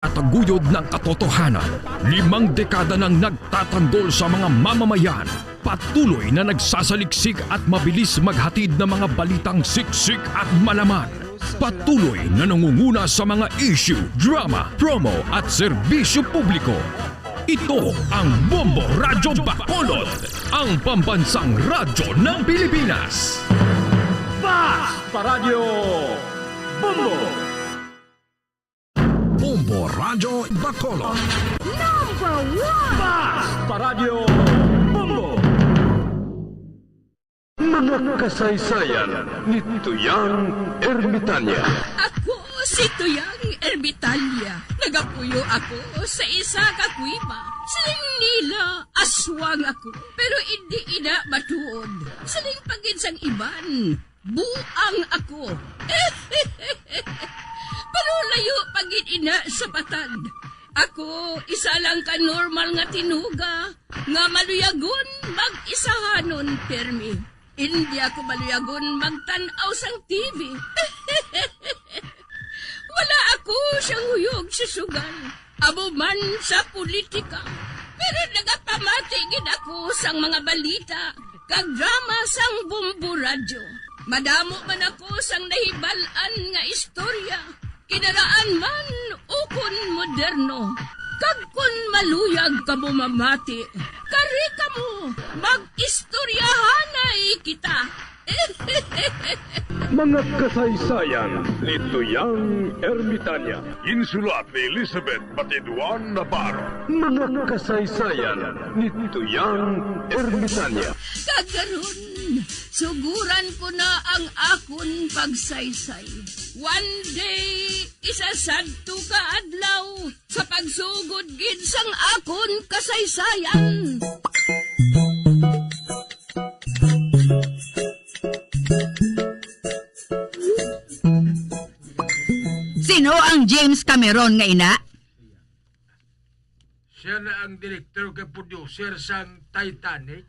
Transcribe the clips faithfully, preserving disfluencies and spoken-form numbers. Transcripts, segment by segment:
At taguyod ng katotohanan, limang dekada nang nagtatanggol sa mga mamamayan. Patuloy na nagsasaliksik at mabilis maghatid ng mga balitang siksik at malaman. Patuloy na nangunguna sa mga issue, drama, promo at serbisyo publiko. Ito ang Bombo Radyo Bacolod, ang pambansang radyo ng Pilipinas. Basta Radyo Bombo! Bombo Radyo Bacolod. Number one! Basta Radyo Bombo! Mga kasaysayan ni Tuyang Ermitanya. Ako si Tuyang Ermitanya. Nagapuyo ako sa isa ka kuweba. Siling nila, aswang ako. Pero indi ina matuod. Siling pa gid sang iban, buang ako. Pero layo pa gid ina sa patag. Ako, isa lang ka normal nga tinuga nga maluyagon mag-isahanon pirmi. Indi ako maluyagon magtan-aw sang T V. Wala ako siyang huyog sa sugal, amo man sa politika. Pero nagapamati gid ako sang mga balita kag drama sang Bombo Radyo. Madamo man ako sang nahibal-an nga istorya, kinaraan man ukon moderno. Kag kon maluyag kamo mamati, kari kamo, mag-istoryahanay kita. Mga kasaysayan ni Tuyang Ermitanya. Ginsulat ni Elizabeth Batiduan Navarro. Mga kasaysayan ni Tuyang Ermitanya. Kag karon, suguran ko na ang akon pagsaysay. One day, isa sadto ka adlaw, sa pagsugod gid sang akon kasaysayan. Sino ang James Cameron nga ina? Siya na ang direktor kag producer sang Titanic.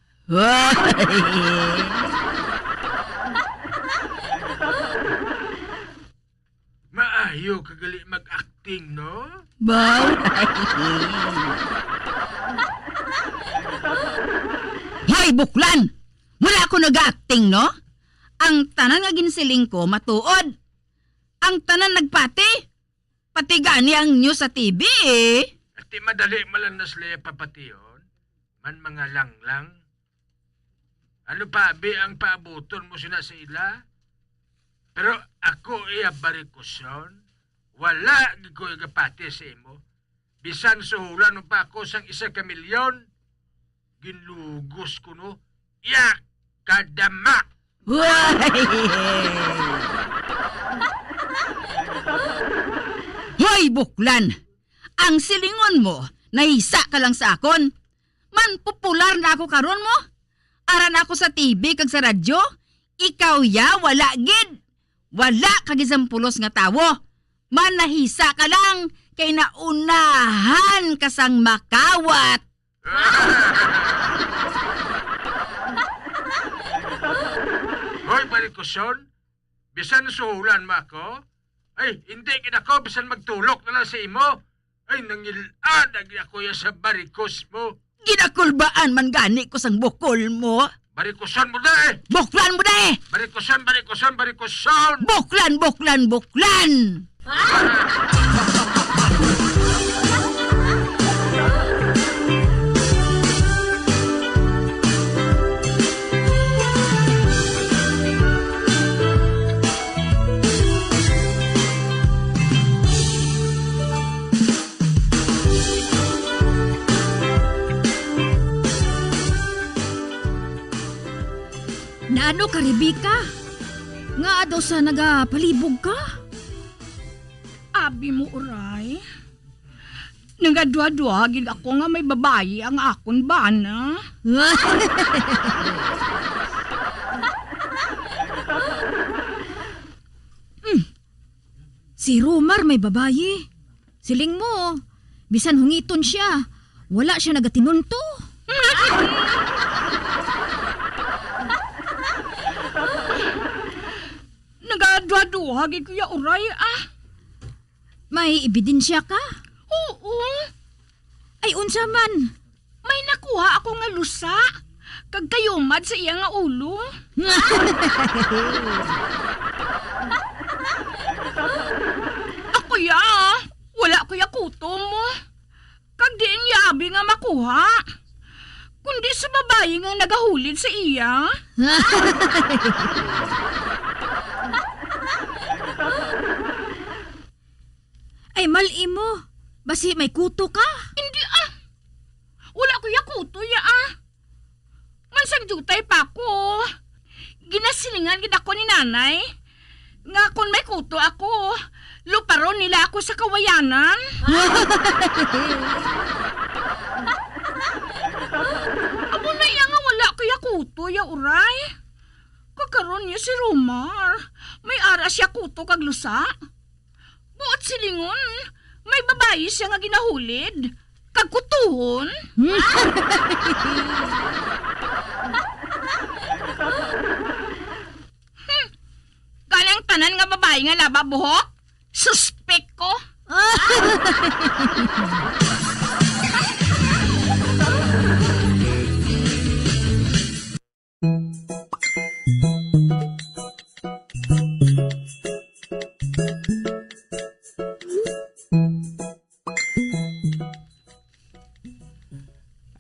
Maayo ka gali mag-acting, no? Baw. Hoy, buklan! Wala ako nag-acting, no? Ang tanan nga ginsiling ko matuod. Ang tanan nagpati. Pati gani ang news sa T V, eh. Ati madali man lang na sila papation, man mga langlang. Ano pa abi ang paabuton mo sina sa ila? Pero ako, iya, Barikoson, wala gid ko igapati sa imo. Bisan suhulan mo pa ako sang isa ka milyon, ginlugos ko, no? Iya, kadama! Hoy! Hoy, buklan! Ang silingon mo, nahisa ka lang sa akon. Man popular na ako karon mo. Ara na ako sa T V kag sa radyo. Ikaw ya, wala gid. Wala ka gid sang pulos nga tawo. Man nahisa ka lang kay naunahan ka sang makawat. Hoy, Barikoson, bisan suhulan mo ako, ay, hindi gid ako, bisan magtulok na lang sa imo. Ay, nangil-ad gid ako ya sa barikos mo. Ginakulbaan man gani ko sang bukol mo. Barikoson mo da eh! Buklan mo da eh! Barikoson, barikoson, barikoson! Buklan, buklan, buklan! Naano ka, Rebecca? Ngaa daw sa nagapalibog ka? Abi mo, Uray. Nagaduha-duha gid ako nga may babayi ang akon bana. Hmm. Si Romar may babayi. Siling mo, bisan hungiton siya, wala siya nagatinunto. Nagaduha-duha gid ko ya, Uray, ah. May ebidensya ka? Oo. Ay, unsa man? May nakuha ako nga lusa, kag kayumad sa iya nga ulo. Ako ya, wala ko ya kuto mo. Kag diin ya abi nga makuha, kundi sa babayi nga nagahulid sa iya. Ay, mal-i mo. Basi may kuto ka. Hindi, ah. Wala ko ya kuto ya, ah. Man sang diutay pa ako. Ginasilingan gid ako ni nanay nga kon may kuto ako, luparon nila ako sa kawayanan. Amo na iya nga wala ko ya kuto ya, uray. Kag karon niya si Romar, may ara siya kuto kag lusa. Buot silingon, may babayi siya nga ginahulid kag kutuhon. Hmm, kanang tanan nga babayi nga laba buhok, suspek ko.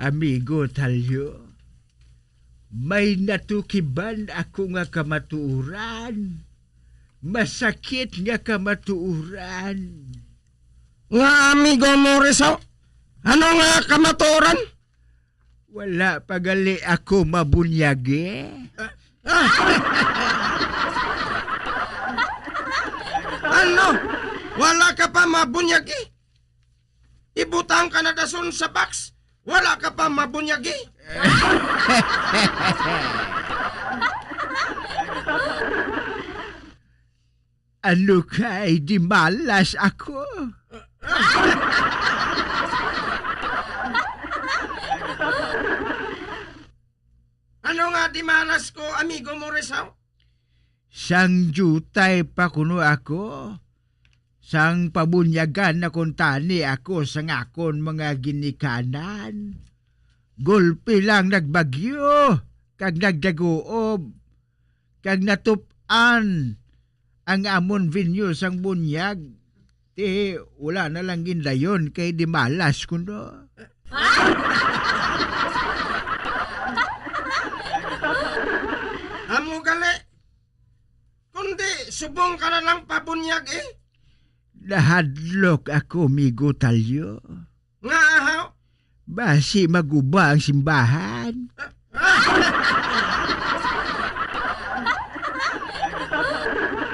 Amigo Talyo, may natukiban ako nga kamatuoran. Masakit nga kamatuoran. Nga amigo mo, Rizal? Ano nga kamatuoran? Wala pa gali ako mabunyagi. Ah, ah. Ano? Wala ka pa mabunyagi? Ibutang ka na dason sa box. Wala ka pa mabunyagi. Ano kay di malas ako? Ano nga di malas ko, amigo mo, Rizal? Sang diutay pa kuno ako, sang pabunyagan na kuntani ako sang akon mga ginikanan. Gulpi lang nagbagyo, kag nagdaguob, kag natup-an ang amon venue sang bunyag. Ti, wala na lang gindayon kay di malas kuno. Amo gali. Kundi subong ka na lang pabunyag, eh. Nahadlok ako, Migo Talyo. Nga, ahaw? Basi maguba ang simbahan.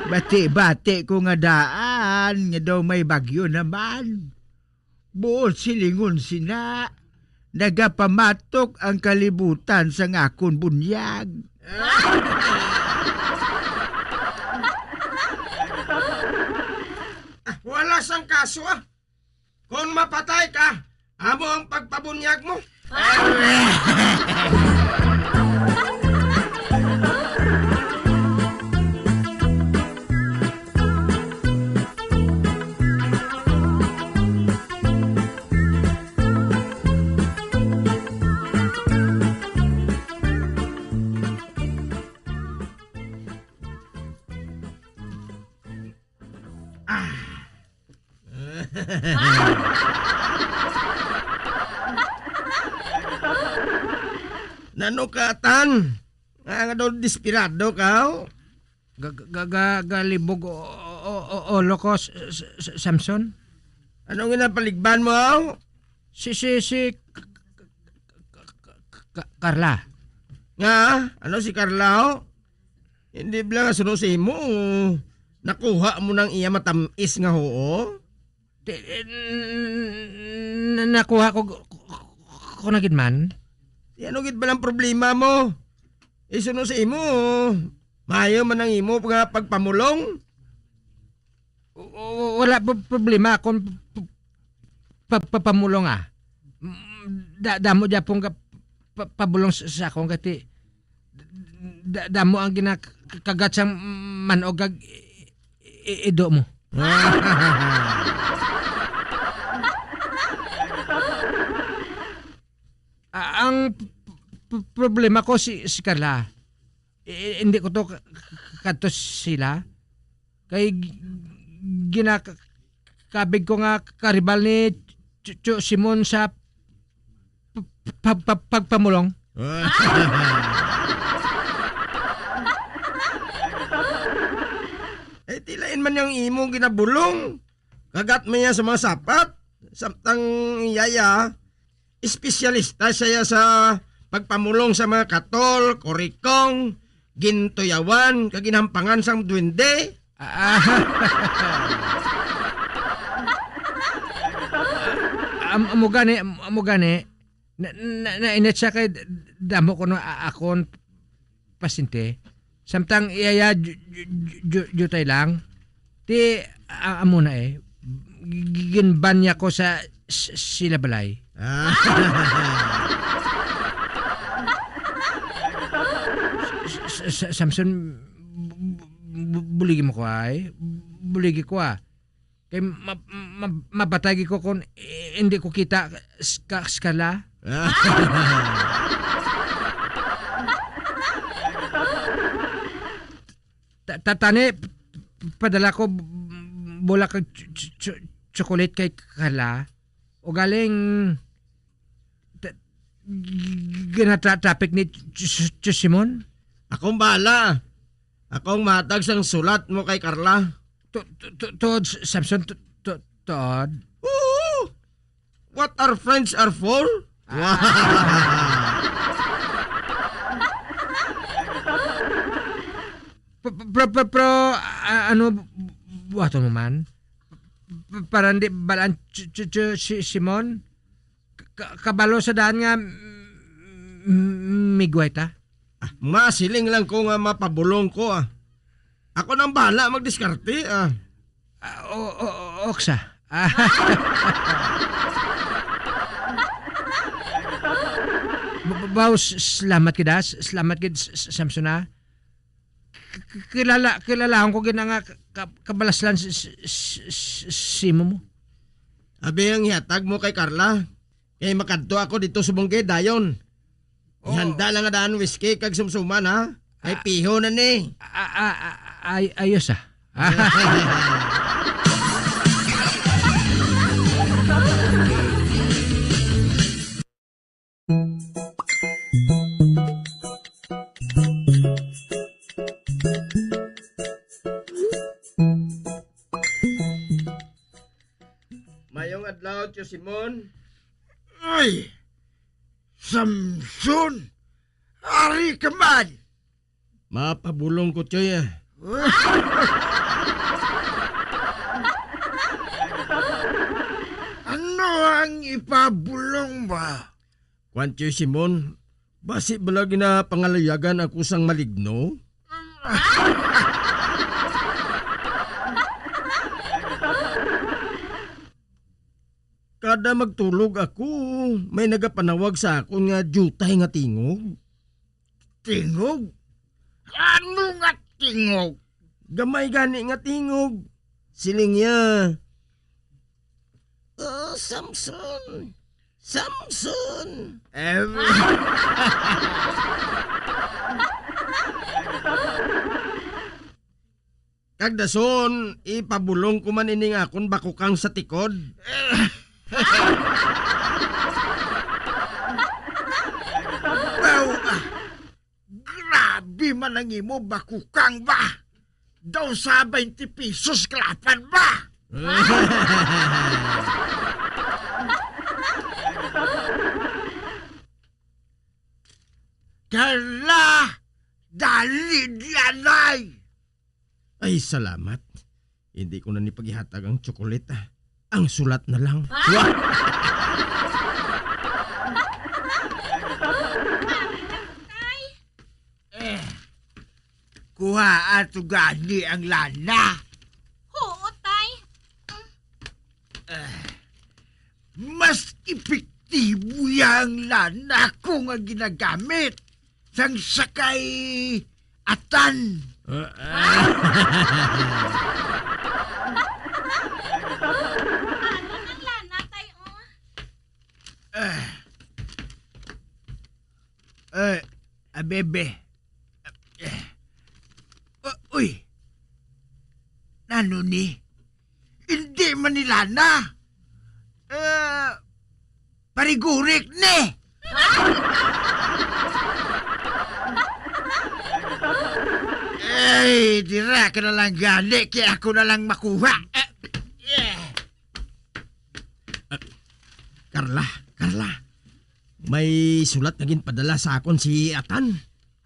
Bati-bati ko nga daan nga daw may bagyo naman. Buot silingon sina, nagapamatok ang kalibutan sa akon bunyag. Ah, wala sang kaso, ah. Kon mapatay ka, amo ang pagpabunyag mo. Ah. Nano ka, Tan? Nga, nga daw desperado ka, oh? Ga-, ga-, ga-, galibog o, o, o, o, ulo ko, S-, S-, S-, Samson. Ano nga napaligban mo, oh? Si, si, si K-, K-, K-, K-, K-, Carla. Nga? Ano si Carla, oh? Hindi bala nga suno sa imo, nakuha mo nang iya matam-is nga huo? Ti-, n-, n-, nakuha ko, ko, ko, ko na gid man. Ti ano gid bala ang problema mo? Isuno sa imo, maayo man ang imo nga pagpamulong. W-, w-, wala po problema akon p-, p-, pa-, papamulong, ah. Mm, da-, damo gyapon ka pa-, pabulong sa, sa akon kay ti-, da-, damo ang ginakagat sang manog kag i-, i-, ido mo. problema ko si, si Carla. I-, hindi ko to ka-, ka-, kadto sila. Kay g-, ginakabig ko nga karibal ni Chu-, Chu Simon sa p-, p-, p-, pagpamulong. Eh, tilain man yang imo ginabulong. Kagat man niya sa mga sapat. Samtang yaya, espesyalista siya sa pagpamulong sa mga katol, kurikong, gintuyawan, kag ginhampangan sang duwende. Ah, ah. Am-, amo gani, am-, amo gani. Na, na, nainit siya kay d-, damo ko no a-, akon pasyente. Samtang iya, iya, ju-, ju-, ju-, jutay lang. Ti, a-, amo na eh. G-, ginban niya ko sa s-, sila balay. Ah. S-, s-, s-, Samson, bu-, bu-, bu-, buligi mo ko ay. Buligi ko ah. Kay ma-, ma-, mabatay ko kon i-, hindi ko kita s-, ka-, skala. Ta-, ta-, tani, p-, p-, padala ko b-, bola kag ch-, ch-, ch-, chocolate kay Carla. O galing, ta-, g-, g-, ginata-, topic ni Ch-, Ch-, Ch-, Simon? Akong bahala. Akong matag sang sulat mo kay Carla. To-, to-, to-, Tood, Samson, to-, to-, Tood. Oo. What are friends are for? Ah. P-, p-, pro, pro, pro, ah, ano, bu-, buhaton mo man? P-, para hindi balaan, ch-, ch-, ch-, si Simon? Ka-, kabalo sa daan nga, mm, migway ta? Ah, masiling lang ko nga mapabulong ko, ah. Ako nang bahala magdiskarte, ah. Ah, o, o, o, oksa. Ah. Ba-, ba-, baw, s-, salamat gid, ah. S-, salamat gid, s-, s-, Samson, ah. K-, k-, kilala, kilalahon ko gid nga ka-, ka-, kabalaslan s-, s-, s-, s-, simo mo. Abi ang ihatag mo kay Carla. Kay makadto ako dito sa bungkid dayon. Oh. Ihanda lang nga daan whiskey kag sumsuman, ha? Kay Ah. piho na ni. A-, a-, a-, ay-, ayos, ah. Mayong adlaw, Tio Simon. Ay, Samson, ari ka man. Mapabulong ko, Tioy, ah. Ano ang ipabulong mo? Kwan, Tioy Simon, basi bala ginapangalayagan ako sang maligno? Kada magtulog ako, may nagapanawag sa akon nga diutay nga tingog. Tingog? Ano nga tingog? Gamay gani nga tingog. Siling niya, "Oh, Samson! Samson!" Em. Kag dason, ipabulong ko man ining akon bakukang sa tikod. Wow, ah. Grabe man ang imo bakukang ba? Daw sa twenty pesos kalapan ba? Carla, dali diyan, ay! Ay, salamat. Hindi ko na ni paghihatag ang tsokolate, ah. Ang sulat na lang. Ah! Wa- Mari lang, tay. Eh, kuha ato gani ang lana. Oo, tay. Ah, mas epektibo yang lana ko nga ginagamit sang sakay atan. Ah, ah. Ano nang lana, tay, oh? Ah. Ay, Bebe. U-, uy. Nano ni? Hindi man ni lana. Eh, parigurik ni. Ay, dira ka na lang gani, kay ako na lang makuha. Eh, eh. Carla, Carla, may sulat na ginpadala sa akon si Atan.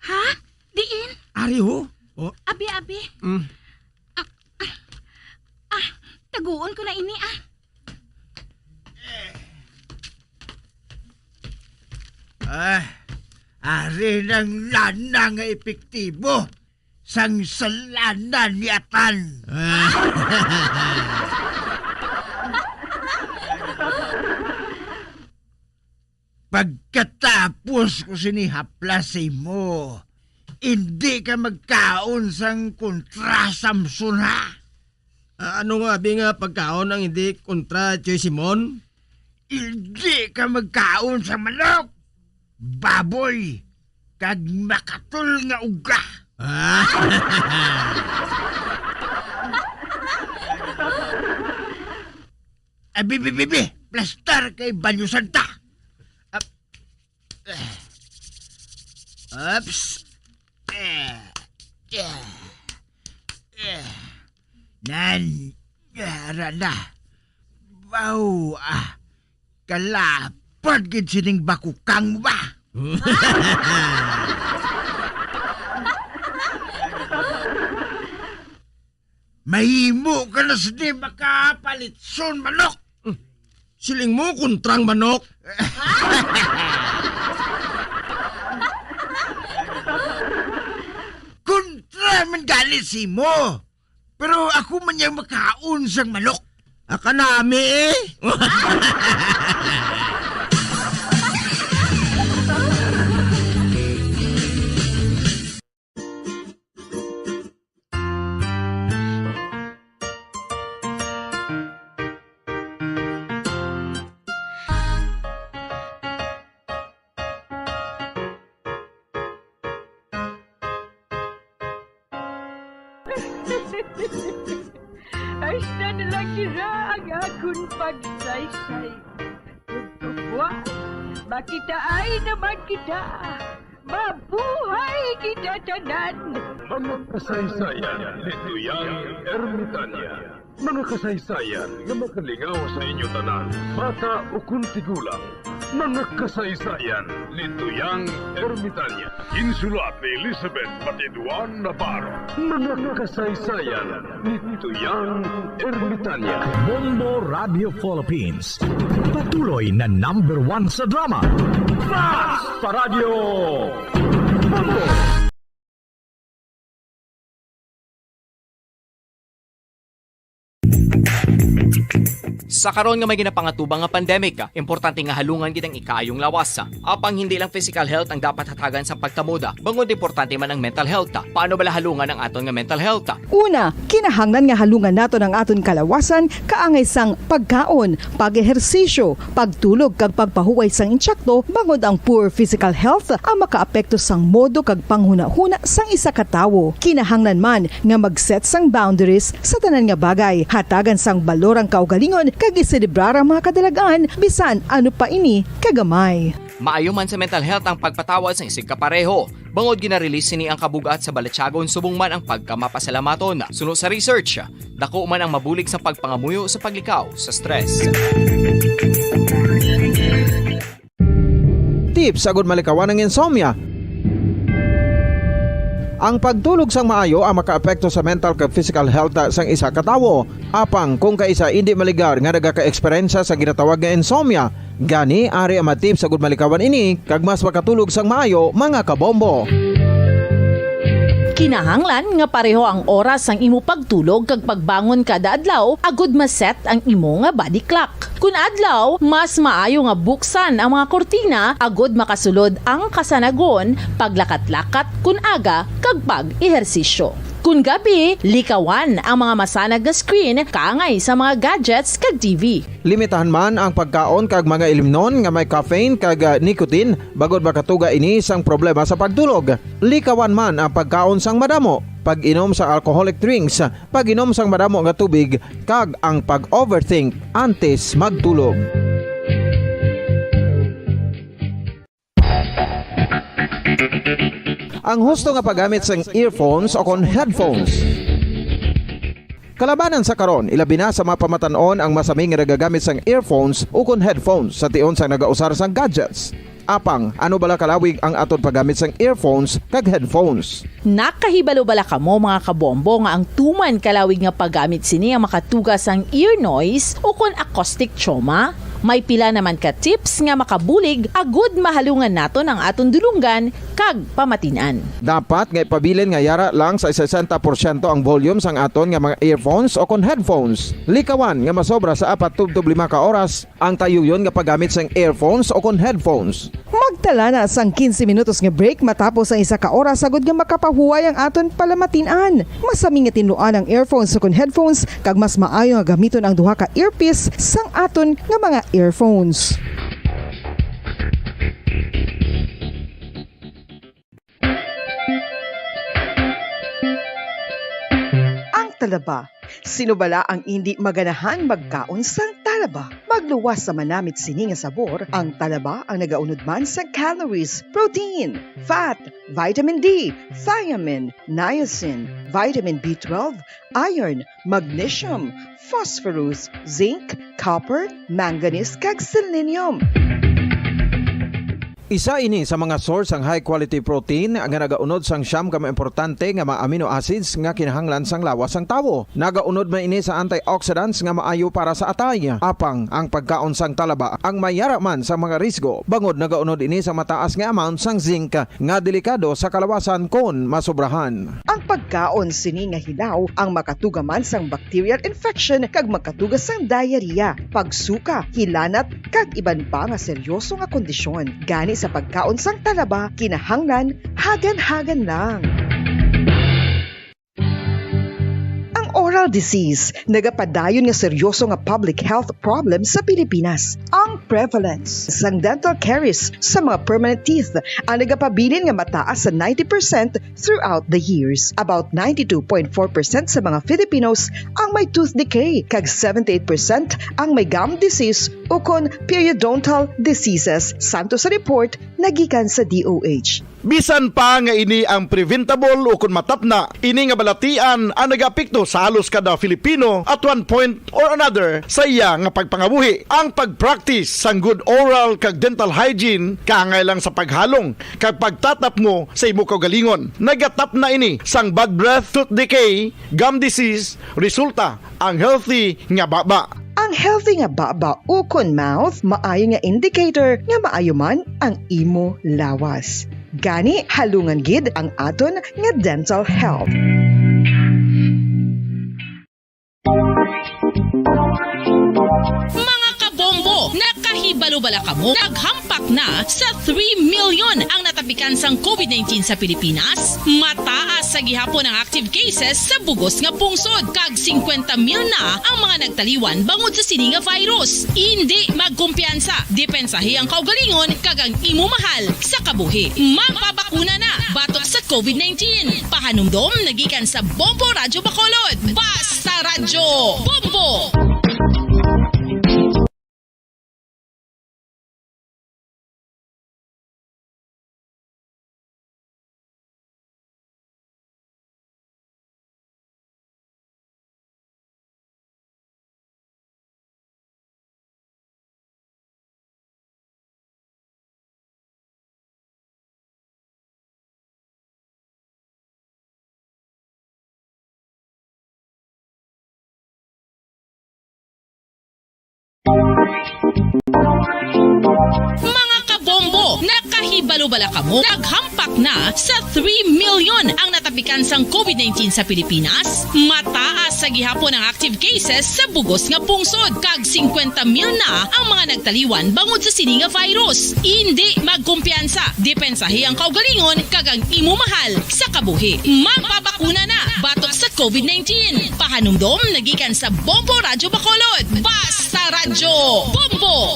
Ha? Diin? Ari, ho. Oh. Abi, abi. Mm. Ah, ah, ah, taguon ko na ini, ah. Ah, ari nang lana nga epektibo sang salanan ni Atan. Pagkatapos ko sini haplas sa imo, indi ka magkaon sang kontra, Samson, ha? Ah, ano nga abi nga pagkaon ang hindi kontra, Choy Simon? Indi ka magkaon sa manok, baboy, kag makatol nga uga. Ah. Ah, bi, bi, bi, bi, plastar kay Banyo Santa. Ah, eh. Oops. Eh, eh, eh. Nan, ara na. Wow, ah. Kalapad gid sining bakukang mo ba? Mahimo ka na sini makapalitson manok. Siling mo, kontrang manok. Kontra man gani simo. Pero ako man yang makaon sang manok. Akanami, eh. Hasta na lang dira ang akon pagsaysay. Ug buwas, makitaay naman kita. Mabuhay kita tanan! Mga kasaysayan ni Tuyang Ermitania. Mga kasaysayan nga makalingaw sa inyo tanan, bata ukon tigulang. Mga kasaysayan ni Tuyang Ermitania. Insulat ni Elizabeth Batiduan Navarro. Mga kasaysayan ni Tuyang Ermitania. Bombo Radio Philippines. Patuloy na number one sa drama. Fast Paradyo! Bombo! Sa karon nga may ginapangatubang nga pandemic, importante nga halungan gid ang ikaayong lawas. Apang hindi lang physical health ang dapat hatagan sa pagkamoda, bangod importante man ang mental health. Paano bala halungan ang aton nga mental health? Una, kinahanglan nga halungan naton ang aton kalawasan kaangay sang pagkaon, pag-ehersisyo, pagtulog kag pagpahuway sang insakto, bangod ang poor physical health ang makaapekto sang modo kag panghunahuna sang isa ka tawo. Kinahanglan man nga mag-set sang boundaries sa tanan nga bagay, hatagan sang balor ang kaugalingon kag iselebrar ang mga kadalag-an bisan ano pa ini kagamay. Maayo man sa mental health ang pagpatawad sang isigka pareho. Bangod gina-release sini ang kabug-at sa balatyagon subong man ang pagkamapasalamaton. Suno sa research, dako man ang mabulig sa pagpangamuyo sa paglikaw sa stress. Tips agud malikawan ang insomnia. Ang pagtulog sang maayo ang makaapekto sa mental kag physical health sang isa ka tawo. Apang kung kaisa indi maligar nga nagaka-eksperyensya sa ginatawag nga insomnia, gani ari ang mga tips agud malikawan ini kag mas makatulog sang maayo, mga kabombo. Kinahanglan nga pareho ang oras sang imo pagtulog kag pagbangon kada adlaw agud ma-set ang imo nga body clock. Kun adlaw, mas maayo nga buksan ang mga kurtina agud makasulod ang kasanagon, paglakat-lakat kun aga, kag pag-ehersisyo. Kon gabi, likawan ang mga masanag nga screen kaangay sa mga gadgets kag T V. Limitahan man ang pagkaon kag mga ilimnon nga may caffeine kag, ah, nicotine, bangod makatuga ini sang problema sa pagtulog. Likawan man ang pagkaon sang madamo, pag-inom sang alcoholic drinks, pag-inom sang madamo nga tubig, kag ang pag-overthink antes magtulog. Ang husto nga paggamit sang earphones o kon headphones. Kalabanan sa karon, ilabi na sa mga pamatan-on ang masami nga nagagamit sang earphones o kon headphones sa tion sang nagausar sang gadgets. Apang, ano bala kalawig ang aton paggamit sang earphones kag headphones? Nakahibalo bala kamo, mga kabombo, nga ang tuman kalawig nga paggamit sini ang makatuga sang ear noise o kon acoustic trauma? May pila naman ka tips nga makabulig agud mahalungan naton ang aton dulonggan kag pamatin-an. Dapat nga ipabilin nga yara lang sa sesenta porsyento ang volume sang aton nga mga earphones o kon headphones. Likawan nga masobra sa apat tubtob lima ka oras ang tayuyon nga paggamit sang earphones o kon headphones. Magtala na sang quince minutos nga break matapos ang isa ka oras, agud nga makapahuway ang aton palamatin-an. Masami nga tinluan ang earphones o kon headphones, kag mas maayo nga gamiton ang duha ka earpiece sang aton nga mga earphones. Ang talaba. Sino bala ang indi maganahan magkaon sang talaba? Magluwas sa manamit sini nga sabor, ang talaba ang nagaunod man sa calories, protein, fat, vitamin D, thiamine, niacin, vitamin B twelve, iron, magnesium, phosphorus, zinc, copper, manganese, kag selenium. Isa ini sa mga source sang high quality protein nga nagaunod sang siyam ka mga importante nga mga amino acids nga kinahanglan sang lawas sang tawo. Nagaunod man ini sa antioxidants nga maayo para sa atay. Apang ang pagkaon sang talaba ang may yara man sa mga risgo, bangod nagaunod ini sa mataas nga amount sang zinc nga delikado sa kalawasan kon masobrahan. Ang pagkaon sini nga hilaw ang makatuga man sang bacterial infection kag makatuga sang diarrhea, pagsuka, hilanat, kag iban pa nga seryoso nga kondisyon. Gani sa pagkaon sang talaba, kinahanglan hagan-hagan lang. Ang oral disease nagapadayon nga seryoso nga public health problem sa Pilipinas. Ang prevalence sang dental caries sa mga permanent teeth ang nagapabilin nga mataas sa ninety percent throughout the years. About ninety-two point four percent sa mga Filipinos ang may tooth decay, kag seventy-eight percent ang may gum disease ukon periodontal diseases, santo sa report nga gikan sa D O H. Bisan pa nga ini ang preventable ukon matapna, ini nga balatian ang nagaapekto sa halos kada Filipino at one point or another sa iya nga pagpangabuhi. Ang pag-practice sang good oral kag dental hygiene kaangay lang sa paghalong kag pagtatapmo sa imo kaugalingon. Nagatapna ini sang bad breath, tooth decay, gum disease, resulta ang healthy nga baba. Ang healthy nga baba ukon mouth maayo nga indicator nga maayo man ang imo lawas. Gani, halungan gid ang aton nga dental health. Mga kabombo, nakahibalo bala kamo? Naghampak na sa three million ang natapikan sang COVID nineteen sa Pilipinas. Mataas sa gihapon ang active cases sa bugos nga pungsod, kag singkwenta mil na ang mga nagtaliwan bangod sa sini nga virus. Indi magkumpiyansa, depensahi ang kaugalingon kag ang imo mahal sa kabuhi. Magpabakuna na batok sa COVID nineteen. Pahanumdom na gikan sa Bombo Radyo Bacolod. Basta Radyo Bombo! Mga kabombo, nakahibalo Bala kamo, naghampak na sa three million ang natapikan sang covid nineteen sa Pilipinas. Mataas sa gihapon ang active cases sa bugos nga pungsod, kag singkwenta mil na ang mga nagtaliwan bangod sa sini nga virus. Indi magkumpiyansa, depensahi ang kaugalingon kag ang imo mahal sa kabuhi. Magpabakuna na batok sa covid nineteen. Pahanumdom nagikan sa Bombo Radyo Bacolod. Basta Radyo Bombo!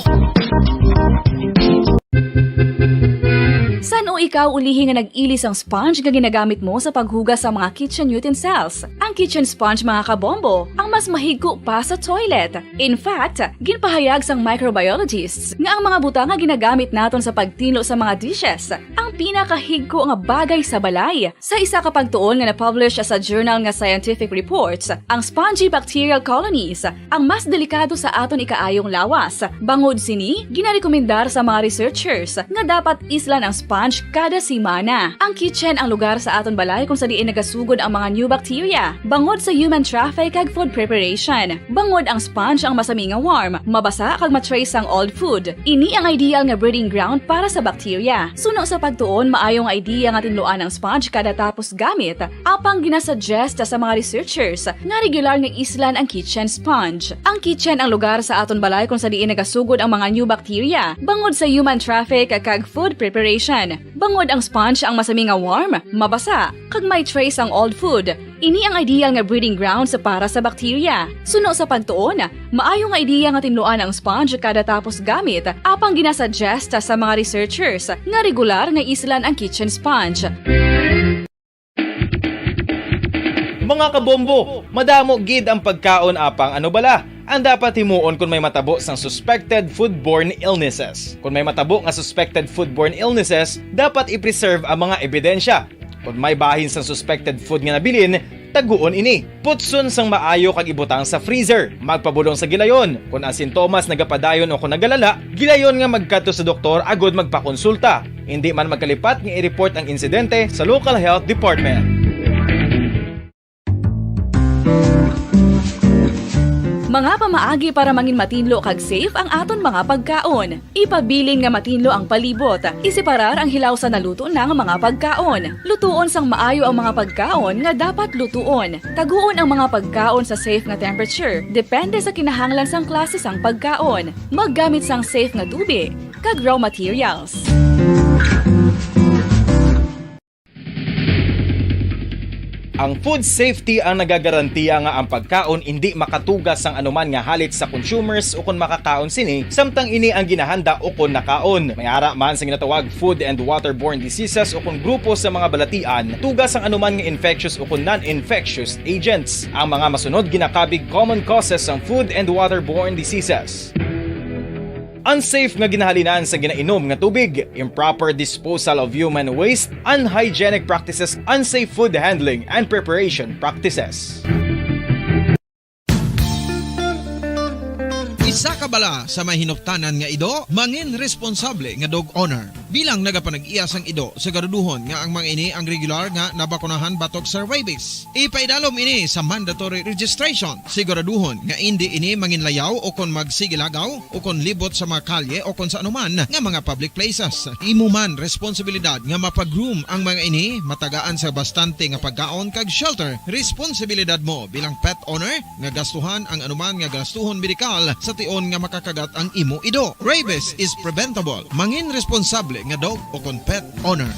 San-o ikaw ulihi nga nag-ili sang sponge nga ginagamit mo sa paghugas sa mga kitchen utensils? Ang kitchen sponge, mga kabombo, ang mas mahigko pa sa toilet. In fact, ginpahayag sang microbiologists nga ang mga butang nga ginagamit naton sa pagtinlo sa mga dishes ang pinakahigko nga bagay sa balay. Sa isa ka pagtuon nga na-publish sa journal nga Scientific Reports, ang spongy bacterial colonies ang mas delikado sa aton ikaayong lawas. Bangod sini, ginarekomendar sa mga researchers nga dapat islan ang sponge kada semana. Ang kitchen ang lugar sa aton balay kung sa diin nagasugod ang mga new bacteria bangod sa human traffic kag food preparation. Bangod ang sponge ang masami nga warm, mabasa kag ma-trace ang old food. Ini ang ideal nga breeding ground para sa bacteria. Suno sa pagtuon, maayo nga idea nga tinluan ang sponge kada tapos gamit, apang ginasuggest sa mga researchers nga regular nga islan ang kitchen sponge. Ang kitchen ang lugar sa aton balay kung sa diin nagasugod ang mga new bacteria bangod sa human traffic kag food preparation. Bangod ang sponge ang masami nga warm, mabasa, kag may trace ang old food, ini ang ideal nga breeding grounds para sa bacteria. Suno sa pagtuon, maayo nga idea nga tinluan ang sponge kada tapos gamit, apang ginasuggest sa mga researchers nga regular nga islan ang kitchen sponge. Mga kabombo, madamo gid ang pagkaon, apang ano bala ang dapat himuon kon may matabo sang suspected foodborne illnesses? Kon may matabo nga suspected foodborne illnesses, dapat i-preserve ang mga ebidensya. Kon may bahin sang suspected food nga nabilin, taguon ini. Putson sang maayo kag ibutang sa freezer. Magpabulong sa gilayon. Kon ang sintomas nagapadayon o kon nagalala, gilayon nga magkadto sa doktor agud magpakonsulta. Indi man magkalipat nga i-report ang insidente sa local health department. Mga pamaagi para mangin matinlo kag safe ang aton mga pagkaon. Ipabilin nga matinlo ang palibot. Isiparar ang hilaw sa naluto na nga mga pagkaon. Lutuon sang maayo ang mga pagkaon nga dapat lutuon. Taguon ang mga pagkaon sa safe nga temperature, depende sa kinahanglan sang klase sang pagkaon. Maggamit sang safe nga tubi kag raw materials. Ang food safety ang nagagarantiya nga ang pagkaon indi makatuga sang anuman nga halit sa consumers ukon makakaon sini, samtang ini ang ginahanda ukon nakaon. May ara man sa ginatawag food and waterborne diseases ukon grupo sa mga balatian, tuga sang anuman nga infectious ukon non-infectious agents. Ang mga masunod ginakabig common causes sang food and waterborne diseases. Unsafe nga ginahalinan sa ginainom nga tubig, improper disposal of human waste, unhygienic practices, unsafe food handling and preparation practices. Isa ka bala sa may hinuptanan nga ido, mangin responsable nga dog owner. Bilang nagapanag-iya sang ido, siguraduhon nga ang mga ini ang regular nga nabakunahan batok sa rabies. Ipaidalom ini sa mandatory registration. Siguraduhon nga indi ini manginlayaw o kon magsigilagaw o kon libot sa mga kalye o kon sa anuman nga mga public places. Imo man responsibilidad nga mapa-groom ang mga ini, matagaan sa bastante nga pagkaon kag shelter. Responsibilidad mo bilang pet owner nga gastuhan ang anuman nga gastuhon medikal sa tion nga makakagat ang imo ido. Rabies is preventable. Mangin responsable nga dog o kon pet owner.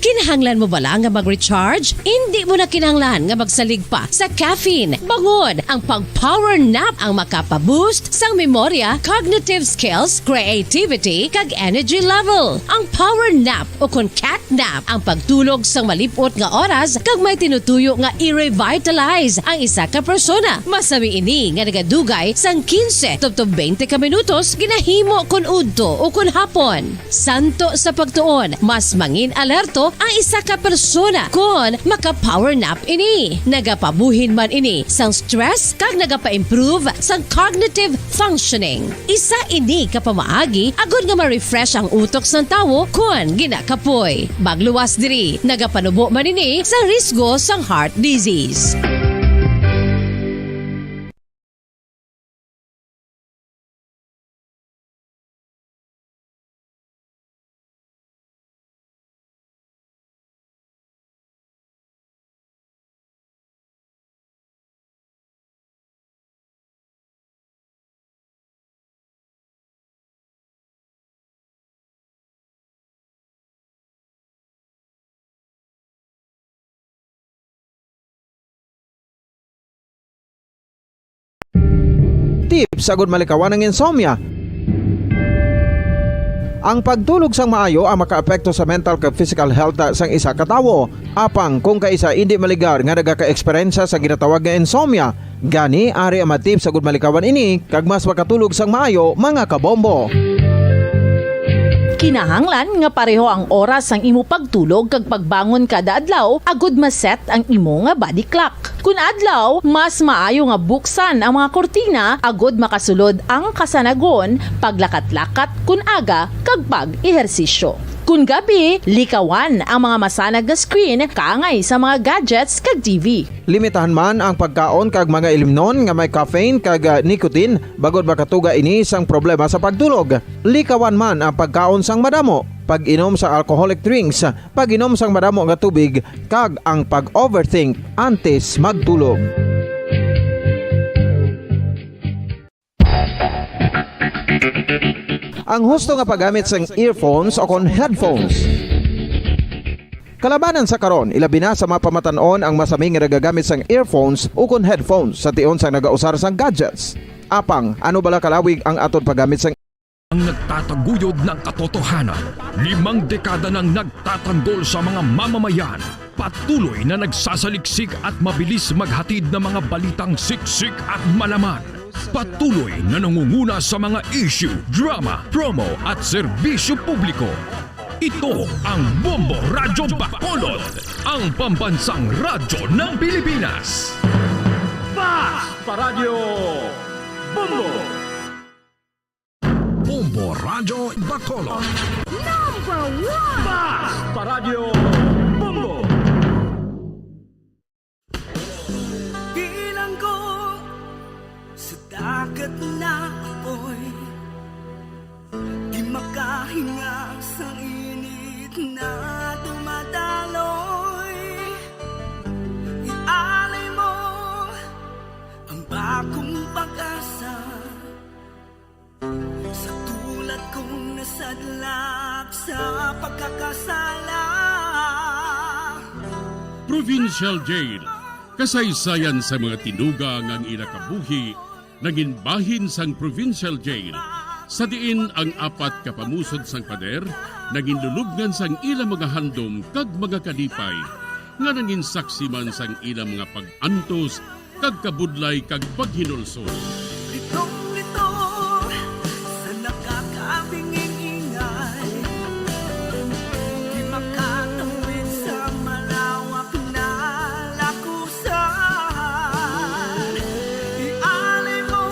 Kinahanglan mo bala nga mag-recharge? Indi mo na kinahanglan nga magsalig pa sa caffeine. Bangod ang pag-power nap ang makapa-boost sang memorya, cognitive skills, creativity, kag energy level. Ang power nap o kon cat nap ang pagtulog sang malip-ot nga oras kag may tinutuyo nga i-revitalize ang isa ka persona. Masami ini nga nagadugay sang quince tubtob twenty ka minutos ginahimo kon udto o kon hapon. Santo sa pagtuon, mas mangin alerto ang isa ka persona kon maka-power nap ini. Nagapabuhin man ini sang stress kag nagapa-improve sang cognitive functioning. Isa ini ka pamaagi agod nga ma-refresh ang utok sang tawo kon ginakapoy. Magluwas diri, nagapanubo man ini sa risgo sang heart disease. tips agud malikawan ang insomnia. Ang pagtulog sang maayo ang makaapekto sa mental kag physical health sang isa ka tawo. Apang kung kaisa indi maligar nga nagaka-eksperyensya sa ginatawag nga insomnia, gani ari ang mga tips agud malikawan ini kag mas makatulog sang maayo, mga kabombo. Kinahanglan nga pareho ang oras sang imo pagtulog kag pagbangon kada adlaw agud ma-set ang imo nga body clock. Kun adlaw, mas maayo nga buksan ang mga kurtina agud makasulod ang kasanagon, paglakat-lakat kun aga, kag pag-ehersisyo. Kun gabi, likawan ang mga masanag nga screen kaangay sa mga gadgets kag T V. Limitahan man ang pagkaon kag mga ilimnon nga may caffeine kag, ah, nicotine, bangod makatuga ini sang problema sa pagtulog. Likawan man ang pagkaon sang madamo, pag-inom sa alcoholic drinks, pag-inom sang madamo nga tubig, kag ang pag-overthink antes magtulog. Ang husto nga paggamit sang earphones o kon headphones. Kalabanan sa karon, ilabi na sa mga pamatan-on ang masami nga nagagamit sang earphones o kon headphones sa tion sang nagausar sang gadgets. Apang, ano bala kalawig ang aton paggamit sang Ang nagtataguyod ng katotohanan, limang dekada nang nagtatanggol sa mga mamamayan, patuloy na nagsasaliksik at mabilis maghatid ng mga balitang siksik at malaman. Patuloy na nangunguna sa mga issue, drama, promo at serbisyo publiko. Ito ang Bombo Radyo Bacolod, ang pambansang radyo ng Pilipinas. Fast Paradyo Bombo! Bombo Radyo Bacolod. Number one! Fast Paradyo Bombo! Bilanggo sa dagat na apoy, di makahinga sa init na dumadaloy. Ialay mo ang bagong pag-asa sa tulad kong nasadlak sa pagkakasala. Provincial Jail, kasaysayan sa mga tinuga nga ang ila kabuhi nangin bahin sang Provincial Jail, sa diin ang apat ka pamusod sang pader nangin lulubngan sang ila mga handom kag mga kalipay, nga nangin saksi man sang ila mga pag-antos kag kabudlay kag paghinulsol. Litong-lito sa nakakabinging ingay, di makatawid sa malawak na lakusan. Ialay mo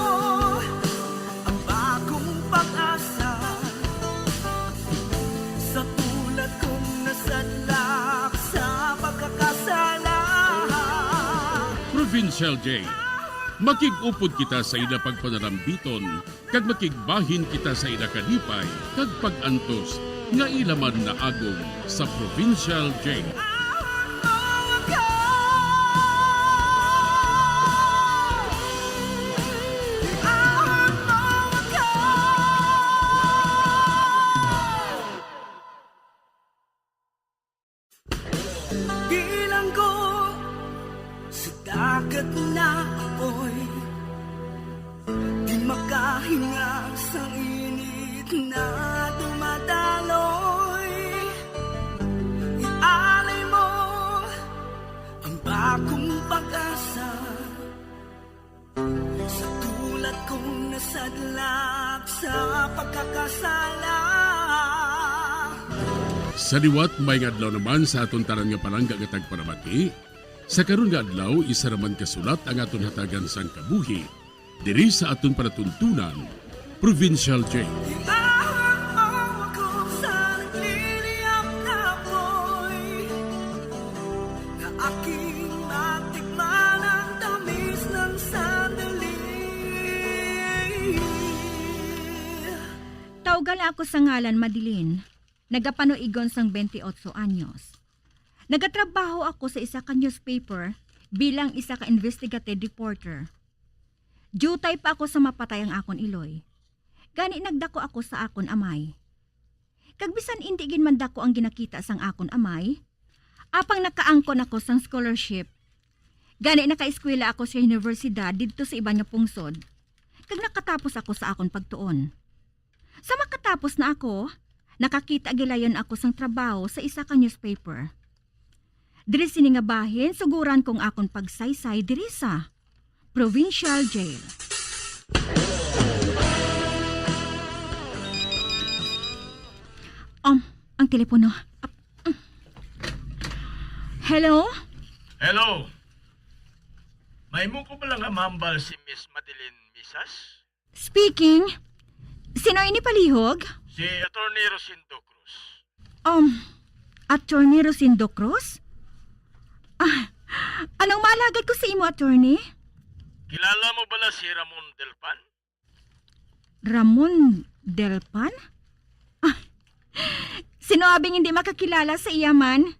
ang bagong pag-asa sa tulad kong nasadlak sa pagkakasala. Provincial Jail, makig-upod kita sa ila pagpanalambiton, kag makigbahin kita sa ila kalipay kag pag-antos nga ila man naagom sa Provincial Jail. Bilanggo sa dagat na apoy, di makahinga sa init na dumadaloy. Ialay mo ang bagong pag-asa sa tulad kong nasadlak sa pagkakasala. Sa liwat, maayong adlaw naman sa aton tanan nga palangga nga tagpalamati. Sa karon nga adlaw, isa naman ka sulat ang aton hatagan sang kabuhi diri sa aton palatuntunan, Provincial Jail. Ibahan mo ako sa nagliliyab na apoy, na aking matikman ang tamis ng sandali. Tawga lang ako sa ngalan Madeline. Nagapanuigon sang twenty-eight anyos. Nagatrabaho ako sa isa ka newspaper bilang isa ka investigative reporter. Diutay pa ako sa mapatay ang akon iloy. Gani nagdako ako sa akon amay. Kag bisan indi gid man dako ang ginakita sang akon amay, apang nakaangkon ako sang scholarship. Gani nakaeskwela ako sa universidad didto sa iban nga pungsod. kag nakatapos ako sa akon pagtuon. Sa makatapos na ako, nakakita gilayon ako sang trabaho sa isa ka newspaper. Diri sini nga bahin, suguran ko ang akon pagsaysay diri sa provincial jail. Um, ang telepono. Hello? Hello. Mahimo ko bala nga mahambal si Miss Madeline Misas? Speaking. Sino ini palihog? Si Attorney Rosendo Cruz. Um, Attorney Rosendo Cruz? Ah, anong maalagad ko sa imo, Attorney? Kilala mo bala si Ramon Delpan? Ramon Delpan? Ah, sino abing hindi makakilala sa iya man?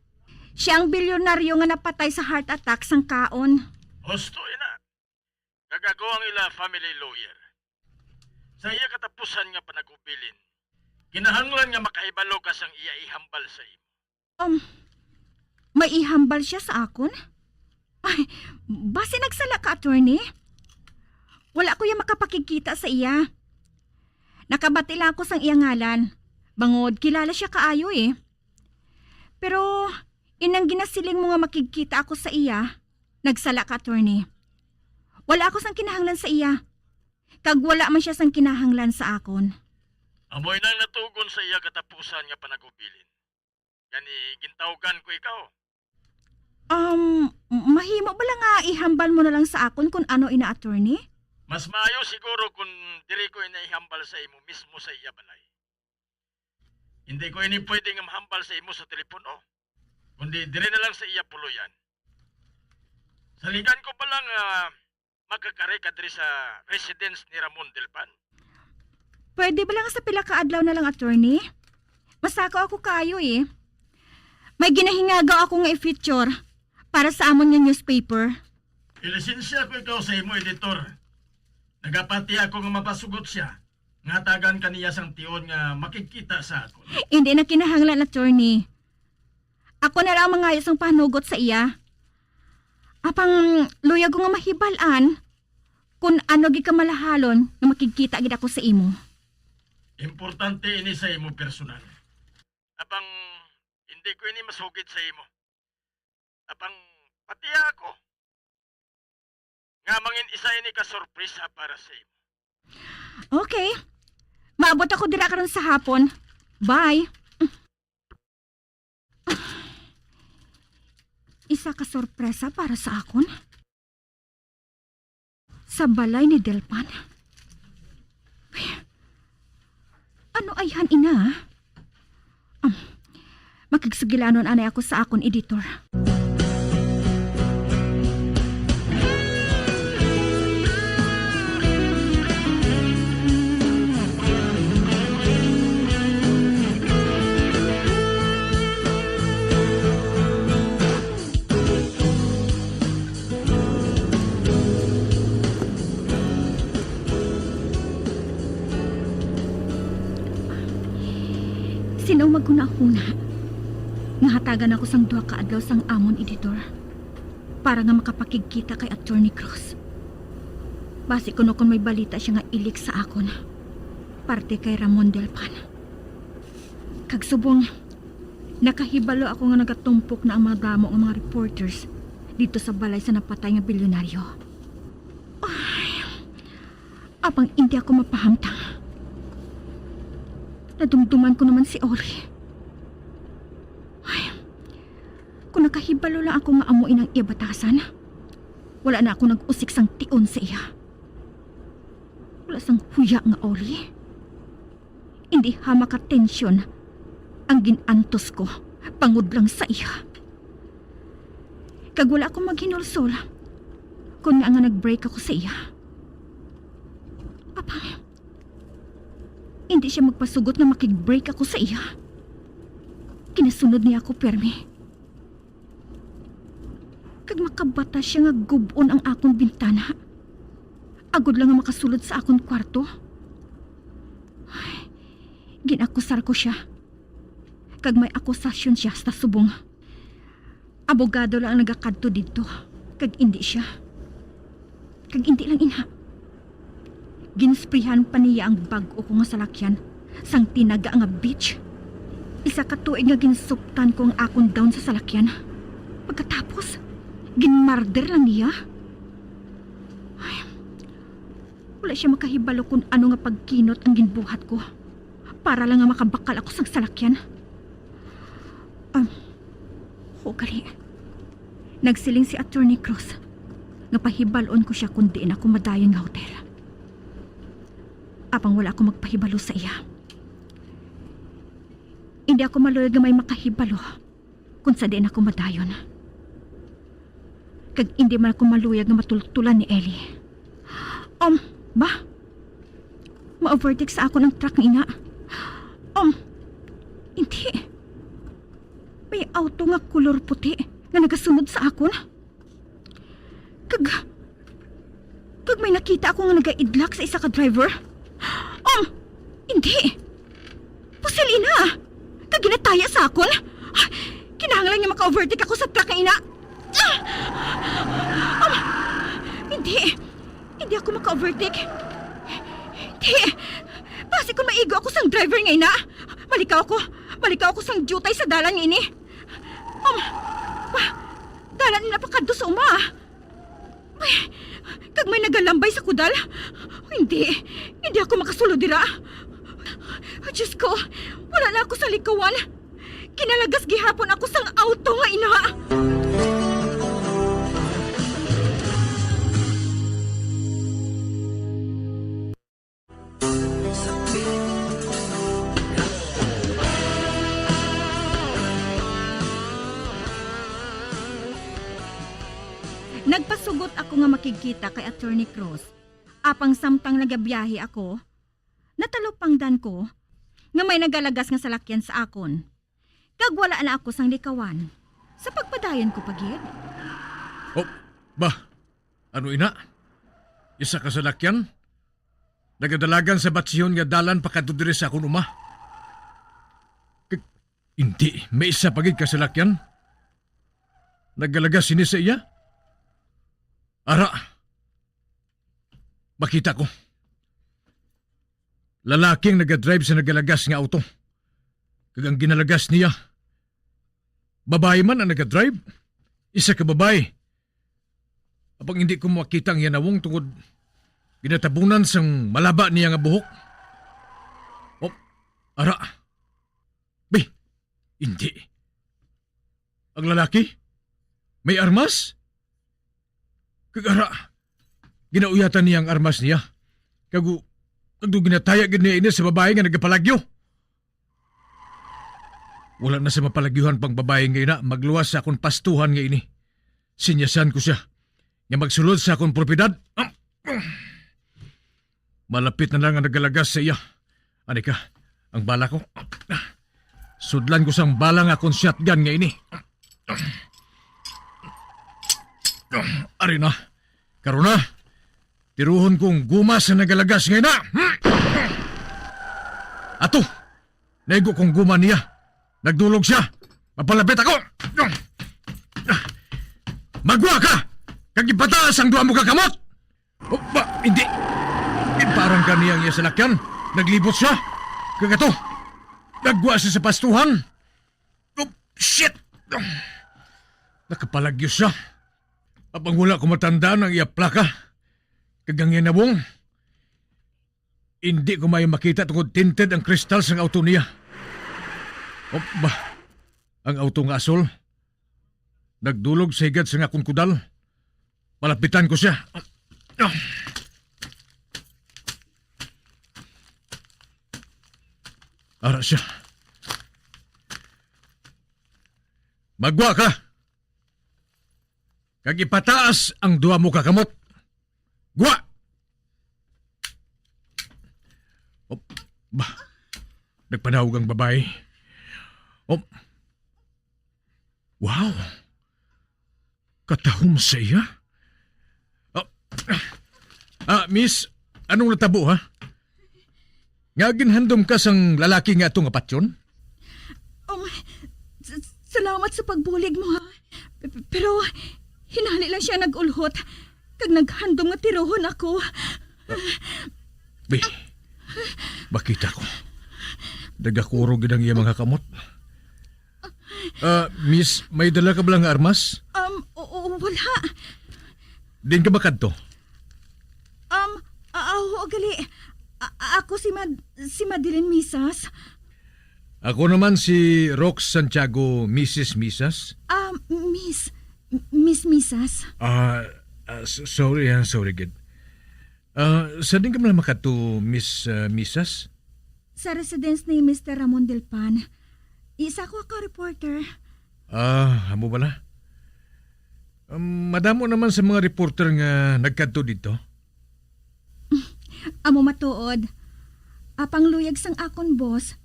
Siya ang bilyonaryo nga napatay sa heart attack sang kaon. Husto ina. Kag ako ang ila family lawyer. Sa iya katapusan nga panag-ubilin, kinahanglan nga makahibalo ka sang iya ihambal sa imo. Um, may ihambal siya sa akon? Ay, basi nagsala ka, attorney? Wala ko iya makapakigkita sa iya. Nakabati lang ako sang iya ngalan, bangod kilala siya kaayo, eh. Pero inang ginasiling mo nga makigkita ako sa iya, nagsala ka, attorney. Wala ako sang kinahanglan sa iya, kag wala man siya sang kinahanglan sa akon. Amo inang natugon sa iya katapusan nga panag-ubilin. Gani, gintawgan ko ikaw. Um, mahimo bala nga ihambal mo na lang sa akon kun ano ina, attorney? Mas maayo siguro kun diri ko ina ihambal sa imo mismo sa iya balay. Hindi ko ini pwede nga mahambal sa imo sa telepono, kundi diri na lang sa iya puloy-an. Saligan ko bala nga makakari ka diri sa residence ni Ramon Delpan? Pwede bala nga sa pila ka adlaw na lang, attorney? Masakaw ako kaayo, eh. May ginahingagaw ako nga i-feature para sa amon nga newspaper. Ilisensya ko ikaw sa imo editor. Nagapati ako nga mapasugot sia nga hatagan ka niya sang tion nga makigkita sa akon. Hindi na kinahanglan, attorney. Ako na lang mangayo sang panugot sa iya. Apang luyag ko nga mahibal-an kun ano gid kamalahalon nga makigkita gid ako sa imo. Importante ini sa imo personal. Apang hindi ko ini masugid sa imo. Apang patia ako nga mangin isa ini ka sorpresa para sa imo. Okay. Maabot ako dira karon sa hapon. Bye. Isa ka sorpresa para sa akon? Sa balay ni Delpan? Ano ayhan ina? Um, makigsugilanon anay ako sa akon editor. Sino ang maghunahuna nga hatagan ako sang duha ka adlaw sang amon editor para nga makapakigkita kay Attorney Cruz? Basi kuno kon may balita sia nga ilik sa akon, parte kay Ramon Delpan. Kag subong, nakahibalo ako nga nagatumpok na ang mga damo nga mga reporters didto sa balay sa napatay nga bilyonaryo. Ay, apang indi ako mapahamtang. Nadumduman ko naman si Ori. Ay, kung nakahibalo lang ako nga amo inang iya batasan, wala na ako nag-usik sang tion sa iya. Wala sang huya nga Ori. Indi hamak ka tensyon ang gin-antos ko bangod lang sa iya. Kag wala ako maghinulsol kon nga nga nag-break ako sa iya. Apang, indi sia magpasugot nga makig-break ako sa iya. Ginasunod niya ako pirmi. Kag makabatas sia nga gub-on ang akon bintana, agod lang nga makasulod sa akon kwarto. Ay, gin-akusar ko sia, kag may akusasyon sia sa subong. Abogado lang ang nagakadto didto, kag indi sia. Kag indi lang ina. Ginsprihan pa niya ang bag-o ko nga salakyan sang tinaga nga beach. Isa ka tuig nga ginsuptan ko ang akon dawn sa salakyan. Pagkatapos, ginmarder lang niya. Ay, wala siya makahibalo kung ano nga pagkinot ang ginbuhat ko para lang nga makabakal ako sang salakyan. Um, ho, gali. Nagsiling si Attorney Cruz nga pahibal-on ko siya kung diin ako madayon nga hotel. Apang wala ako magpahibalo sa iya. Hindi ako maluyag nga may makahibalo kung sa diin ako madayon. Kag hindi man ako maluyag nga matultulan ni Ellie. Um, ba? Ma-overtake sa akon ang truck nga ina. Um, hindi. May auto nga kulor puti nga nagasunod sa akon. Kag, kag may nakita ako nga nagaidlak sa isa ka driver. Um, hindi. Pusil ina. Kag ginataya sa akon. Kinahanglan nga maka-overtake ako sa truck nga ina. Um, hindi. Hindi ako maka-overtake. Hindi. Basi kung maigo ako sang driver nga ina. Malikaw ako. Malikaw ako sang diutay sa dalan nga ini. Um, pa, dalan ina pakadto sa uma. Ay, kag may nagalambay sa kudal? Hindi, hindi ako makasulod dira. Diyos ko, wala na ako sa likawan. Kinalagas gihapon ako sang auto nga ina. Nagpasugot ako nga makigkita kay Attorney Cruz. Apang samtang nagabiyahe ako, natalupangdan ko nga may nagalagas nga salakyan sa akon, kag wala na ako sang likawan sa pagpadayon ko pa gid. Oh, ba? Ano ina? Isa ka salakyan? Nagadalagan sa batsihon nga dalan pakadto diri sa akon uma. K-, hindi, may isa pa gid ka salakyan. Nagalagas sini sa iya? Ara, makita ko. Lalaki ang nagadrive sa nagalagas nga auto. Kag ang ginalagas niya, babayi man ang nagadrive. Isa ka babayi. Apang hindi ko makita ang iya nawong tungod ginatabunan sang malaba niya nga buhok. Oh, ara. Bi, hindi. Ang lalaki? May armas? Kag ara, ginauyatan niya ang armas niya. Kagu, kagu ginataya gid niya ini sa babayi nga nagapalagyo. Wala na sa mapalagyuhan pang babayi nga ina, magluwas sa akon pastuhan nga ini. Sinyasan ko siya nga magsulod sa akon propiedad. Malapit na lang ang nagalagas sa iya. Ani ka, ang bala ko. Sudlan ko sang bala nga akon shotgun nga ini. Ari na. Karon na. Tiruhon kong guma sa nagalagas nga ina. Ato. Naigo kong guma niya. Nagdulog siya. Mapalapit ako. Magwa ka! Kag ipataas ang duha mo ka kamot! Oh, ba, hindi. Iparang ka niya ang iya salakyan. Naglibot siya. Kagato. Nagwa siya sa pastuhan. Oh, shit! Nakapalagyo siya. Apang wala ko matandaan ang iya plaka. Kag ang iya nawong. Hindi ko maayo makita tungod tinted ang kristal sang auto niya. Oh, ba? Ang auto nga asol. Nagdulog sa higad sang akon kudal. Malapitan ko siya. Ara siya. Magwa ka! Kag ipataas ang duha mo ka kamot. Gwa! Oh, ba? Nagpanawag ang babayi. Oh. Wow! Katahom sa iya. Ah, ah, miss, anong natabo, ha? Nga ginhandom ka sang lalaki nga ato nga patyon? Um, s-, salamat sa pagbulig mo, ha? P-, p-, pero hinali lang siya nag-ulhot, kag naghandom nga tirohon ako. Ah, Bi, makita ko. Nagakuro gid ang iya mga kamot. Ah, miss, may dala ka bala nga armas? Um, o, o, wala. Diin ka ba kadto? Um, a-, aho, gali. A-, a-, ako si Mad-, si Madeline Misas. Ako naman si Rox Santiago, Missus Misas. Ah, Miss, Miss Misas. Ah, ah, s-, sorry ha, sorry gid. Ah, sa diin ka man makadto, Miss, ah, Misas? Sa residence ni Mister Ramon Delpan. Isa ko ka reporter. Ah, amo bala? Um, madamo naman sa mga reporter nga nagkadto dito. Amo matuod. Apang luyag sang akon boss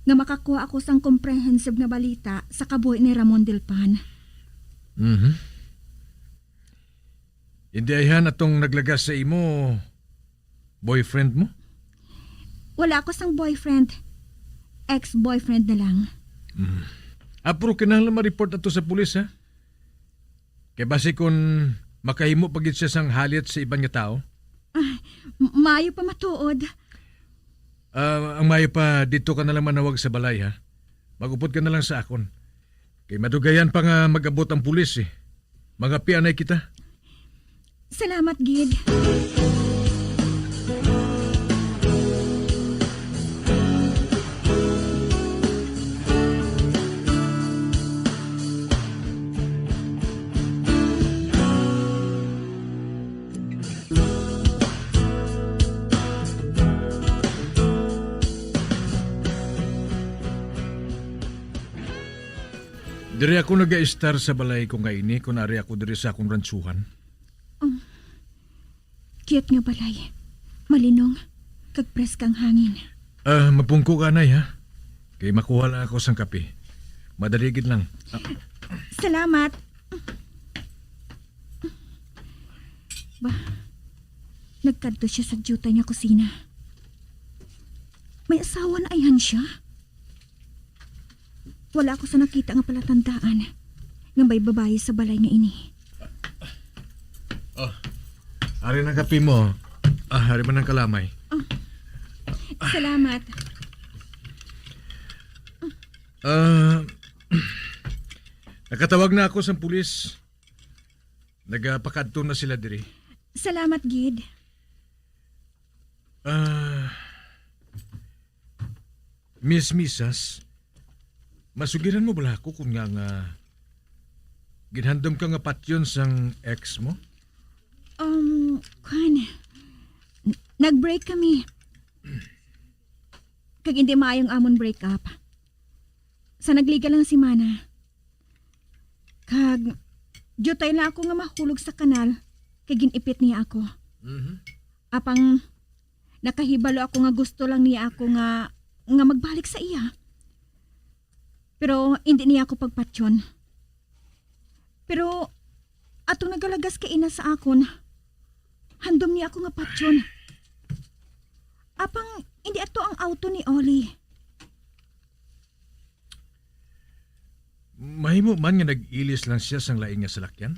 nga makakuha ako sang comprehensive nga balita sa kabuhi ni Ramon Delpan. Mhm. Indi ayhan atong naglagas sa imo, boyfriend mo? Wala ako sang boyfriend. Ex-boyfriend na lang. Mm. Ah, pero kinahanglan ma-report ato sa pulis, ha? Kay basi kun makahimo pa gid siya sang halit sa iban nga tawo. Ah, m-, maayo pa matuod. Ah, ang maayo pa, dito ka na lang manawag sa balay, ha? Mag-upod ka na lang sa akon. Kay madugayan pa nga mag-abot ang pulis, eh. Mangapi anay kita. Salamat gid. Diri ako nagaistar sa balay ko nga ini, kun ari ako diri sa akong ransuhan. Um, cute nga balay. Malinong, kag preska ang hangin. Ah, mapungko ka, anay, ha? Kay makuha lang ako sang kape. Madali gid lang. Ah. Salamat. Ba, nagkadto siya sa diutay nga kusina. May asawa na ayhan siya? Wala ako sa nakita nga palatandaan nga may babayi sa balay nga ini. Oh, ari na kape mo. Ah, ari man ang kalamay. Ah. Salamat. Ah, nakatawag na ako sa pulis. Nagapakadto na sila diri. Salamat gid. Ah, Miss Misas, masugiran mo bala ako kung nga, nga ginhandom ka nga patyon sang ex mo? Um, kwan, n-, nag-break kami. Kag hindi maayong amon break up. Sa nagligal lang simana. Kag, diutay lang ako nga mahulog sa kanal, kay gin-ipit niya ako. Mhm. Apang, nakahibalo ako nga gusto lang niya ako nga, nga magbalik sa iya. Pero hindi niya ako pagpatyon. Pero atong nagalagas kaina sa akon, handom niya ako nga patyon. Apang hindi ato ang auto ni Oli. Mahimo man nga nag-ilis lang siya sang lain nga salakyan?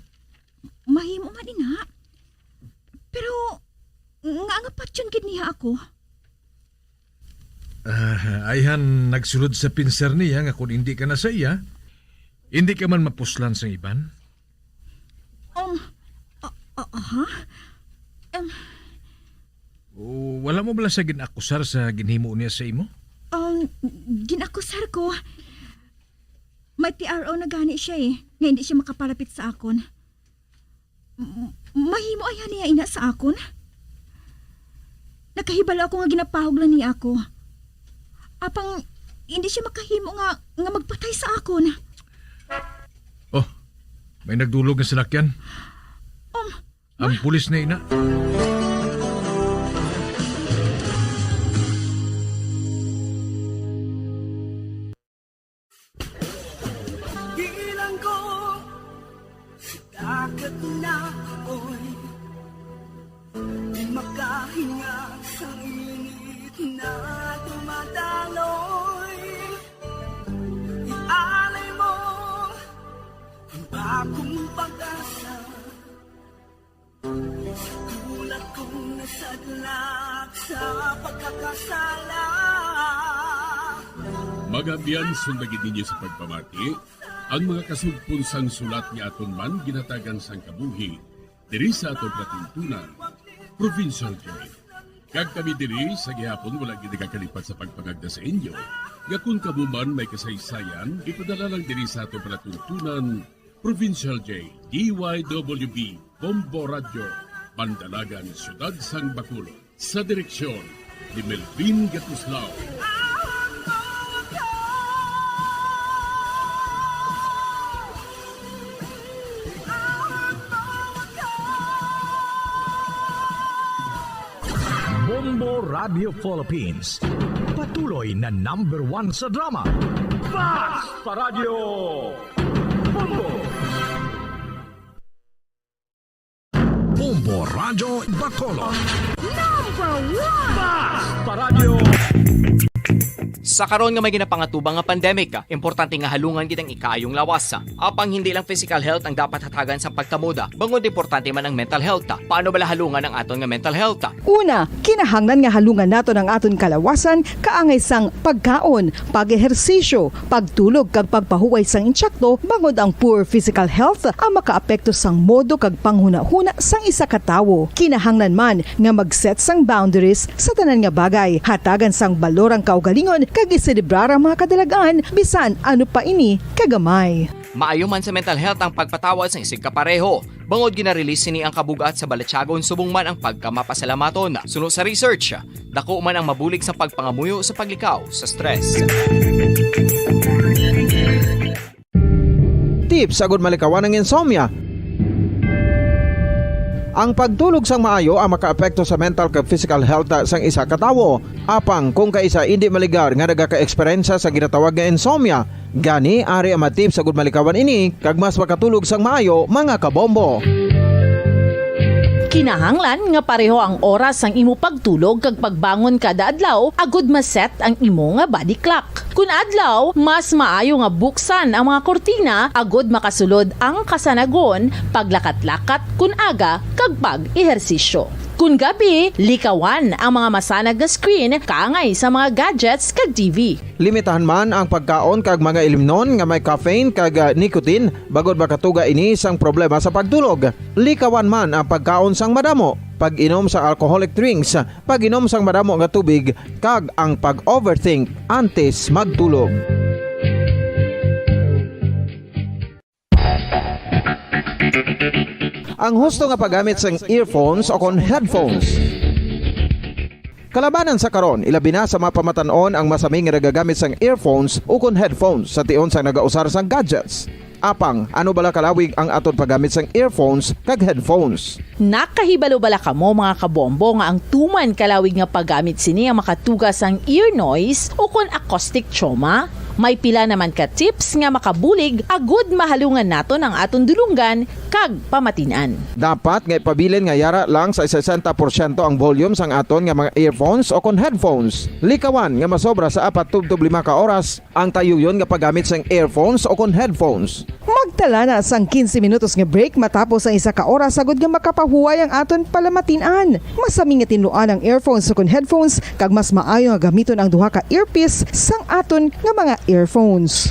Mahimo man ina. Pero nga, nga patyon gid niya ako. Ah, ayhan nagsulod sa pinsar niya nga kung hindi ka na sa iya, hindi ka man mapuslan sang iban. Um, ah, ah, ha? Um, O, wala mo bala sa ginakusar sa ginhimo niya sa imo? Um, ginakusar ko. May T R O na gani siya eh, nga hindi siya makapalapit sa akon. M-, mahimo ayhan niya ina sa akon? Nakahibalo ako nga ginapahog lang niya ako. Apang hindi siya makahimo nga, nga magpatay sa akon. Oh, may nagdulog nga salakyan. Um, Ang pulis na ina. Bilang ko sa dagat na apoy, di makahinga sa init na dumadaloy. Ialay mo ang bagong pag-asa sa tulad kong nasadlak Mga abyan, sundagi ninyo sa pagpamati ang mga kasugpon sang sulat nga aton man ginhatagan sang kabuhi diri sa aton palatuntunan, Provincial Joy. Kag kami diri sa gihapon wala gid nagakalipat sa pagpangagda sa inyo nga kon kamo man may kasaysayan, ipadala lang diri sa aton palatuntunan, Provincial J, D Y W B, Bombo Radyo, Bandalagan, Siyudad sang Bacolod. Sa direksyon ni Melvin Gatuslao. Bombo Radio Philippines. Patuloy na number one sa drama. Basta Radio Bombo! Bombo Radyo Bacolod. Number one! Basta Radyo! Sa karon nga may ginapangatubang nga pandemic, importante nga halungan gid ang ikaayong lawas. Apang hindi lang physical health ang dapat hatagan sa pagkamuda, bangod importante man ang mental health. Paano bala halungan ang aton nga mental health? Una, kinahanglan nga halungan naton ang aton kalawasan kaangay sang pagkaon, pag-ehersisyo, pagtulog kag pagpahuway sang intsakto, bangod ang poor physical health ang makaapekto sang modo kag panghunahuna sang isa ka tawo. Kinahanglan man nga mag-set sang boundaries sa tanan nga bagay, hatagan sang balor ang kaugalingon kag iselebrar ang mga kadalag-an bisan ano pa ini kagamay. Maayo man sa mental health ang pagpatawad sang isigka pareho. Bangod gina-release sini ang kabug-at sa balatyagon subong man ang pagkamapasalamaton. Suno sa research, dako man ang mabulig sa pagpangamuyo sa paglikaw sa stress. Tips agud malikawan ang insomnia. Ang pagtulog sang maayo ang makaapekto sa mental kag physical health sang isa ka tawo. Apang kung kaisa indi maligar nga nagaka-eksperyensya sa ginatawag nga insomnia, gani ari ang mga tips agud malikawan ini kag mas makatulog sang maayo, mga kabombo. Kinahanglan nga pareho ang oras sang imo pagtulog kag pagbangon kada adlaw agud ma-set ang imo nga body clock. Kun adlaw, mas maayo nga buksan ang mga kurtina agud makasulod ang kasanagon, paglakat-lakat kun aga, kag pag-ehersisyo. Kun gabi, likawan ang mga masanag nga screen kaangay sa mga gadgets kag T V. Limitahan man ang pagkaon kag mga ilimnon nga may caffeine kag, ah, nicotine, bangod makatuga ini sang problema sa pagtulog. Likawan man ang pagkaon sang madamo, pag-inom sa alcoholic drinks, pag-inom sang madamo nga tubig, kag ang pag-overthink antes magtulog. Ang husto nga paggamit sang earphones o kon headphones. Kalabanan sa karon, ilabi na sa mga pamatan-on ang masami nga nagagamit sang earphones o kon headphones sa tion sang nagausar sang gadgets. Apang, ano bala kalawig ang aton paggamit sang earphones kag headphones? Nakahibalo bala kamo, mga kabombo, nga ang tuman kalawig nga paggamit sini ang makatuga sang ear noise o kon acoustic trauma? May pila naman ka tips nga makabulig agud mahalungan naton ang aton dulonggan kag pamatin-an. Dapat nga ipabilin nga yara lang sa sesenta porsyento ang volume sang aton nga mga earphones o kon headphones. Likawan nga masobra sa apat tubtob lima ka oras ang tayuyon nga paggamit sang earphones o kon headphones. Magtala na sang quince minutos nga break matapos ang isa ka oras, agud nga makapahuway ang aton palamatin-an. Masami nga tinluan ang earphones o kon headphones, kag mas maayo nga gamiton ang duha ka earpiece sang aton nga mga earphones.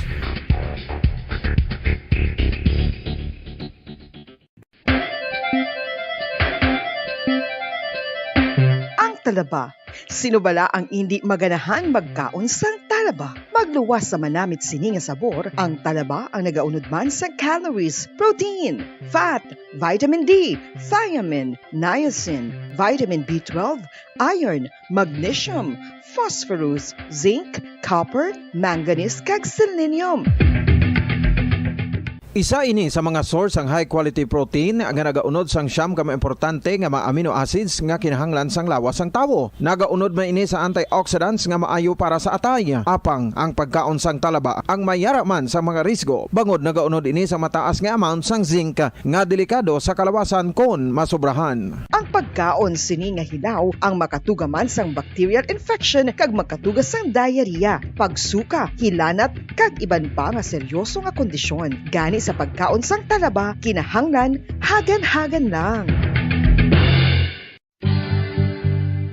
Ang talaba. Sino bala ang indi maganahan magkaon sang talaba? Magluwas sa manamit sini nga sabor, ang talaba ang nagaunod man sa calories, protein, fat, vitamin D, thiamine, niacin, vitamin B twelve, iron, magnesium, phosphorus, zinc, copper, manganese, kag selenium. Isa ini sa mga source sang high quality protein nga nagaunod sang siyam ka mga importante nga mga amino acids nga kinahanglan sang lawas sang tawo. Nagaunod man ini sa antioxidants nga maayo para sa atay. Apang ang pagkaon sang talaba ang may yara man sang mga risgo, bangod nagaunod ini sa mataas nga amount sang zinc nga delikado sa kalawasan kon masobrahan. Ang pagkaon sini nga hilaw ang makatuga man sang bacterial infection kag makatuga sang diarrhea, pagsuka, hilanat, kag iban pa nga seryoso nga kondisyon. Gani sa pagkaon sang talaba, kinahanglan hagan-hagan lang.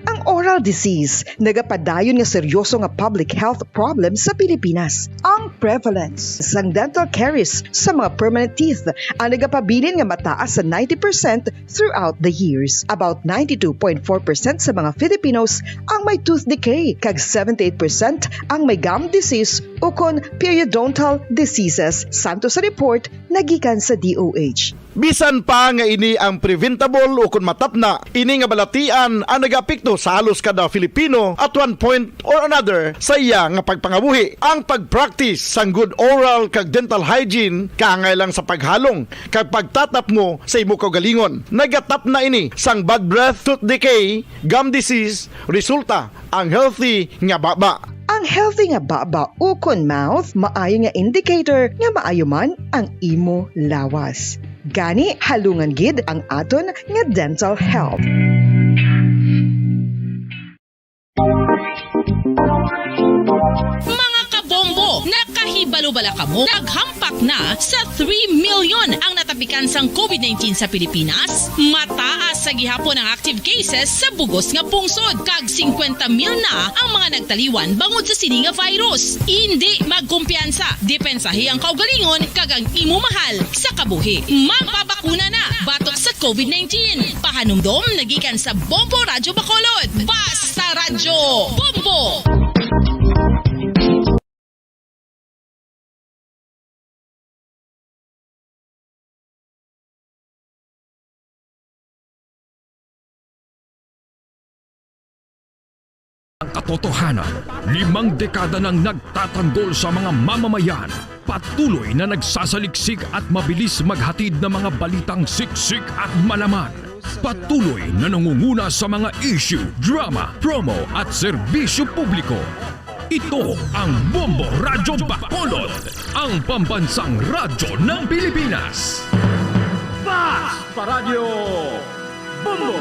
Ang dental disease, nagapadayon nga seryoso nga public health problem sa Pilipinas. Ang prevalence sang dental caries sa mga permanent teeth ang nagapabilin nga mataas sa ninety percent throughout the years. About ninety-two point four percent sa mga Filipinos ang may tooth decay, kag seventy-eight percent ang may gum disease ukon periodontal diseases, santo sa report nga gikan sa D O H. Bisan pa nga ini ang preventable ukon matapna, ini nga balatian ang nagaapekto sa halos kada Filipino at one point or another sa iya nga pagpangabuhi. Ang pag-practice sang good oral kag dental hygiene kaangay lang sa paghalong kag pagtatapngo sa imo kaugalingon. Nagatapna ini sang bad breath, tooth decay, gum disease, resulta ang healthy nga baba. Ang healthy nga baba ukon mouth maayo nga indicator nga maayo man ang imo lawas. Gani, halungan gid ang aton nga dental health. Mga kabombo, nakahibalo bala kamo? Naghampak na sa three million ang natapikan sang covid nineteen sa Pilipinas. Mataas sa gihapon ang active cases sa bug-os nga pungsod, kag singkwenta mil na ang mga nagtaliwan bangod sa sini nga virus. Indi magkumpiyansa, depensahi ang kaugalingon kag ang imo mahal sa kabuhi. Magpabakuna na batok sa covid nineteen. Pahanumdom nagikan sa Bombo Radyo Bacolod. Basta Radyo Bombo! Ang katotohanan, limang dekada nang nagtatanggol sa mga mamamayan. Patuloy na nagsasaliksik at mabilis maghatid ng mga balitang siksik at malaman. Patuloy na nangunguna sa mga issue, drama, promo at serbisyo publiko. Ito ang Bombo Radyo Bacolod, ang pambansang radyo ng Pilipinas. Basta Radyo Bombo!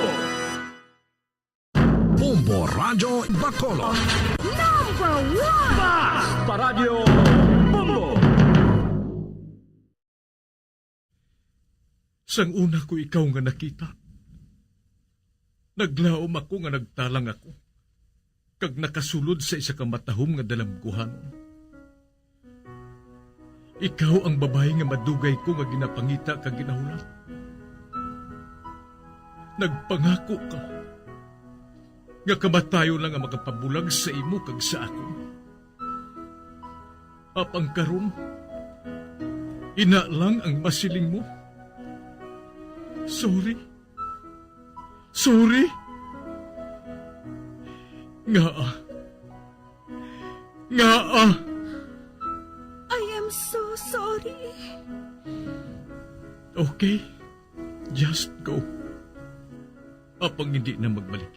Bombo Radyo Bacolod. Number one! Basta Radyo Bombo! Sang una ko ikaw nga nakita, naglaom ako nga nagtalang ako kag nakasulod sa isa ka matahom nga dalamguhanon. Ikaw ang babayi nga madugay ko nga ginapangita kag ginahulat. Nagpangako ka nga kamatayon lang ang makapabulag sa imo kag sa akon. Apang karon, ina lang ang masiling mo. Sorry. Sorry. Ngaa? Ngaa? I am so sorry. Okay. Just go. Apang hindi na magbalik.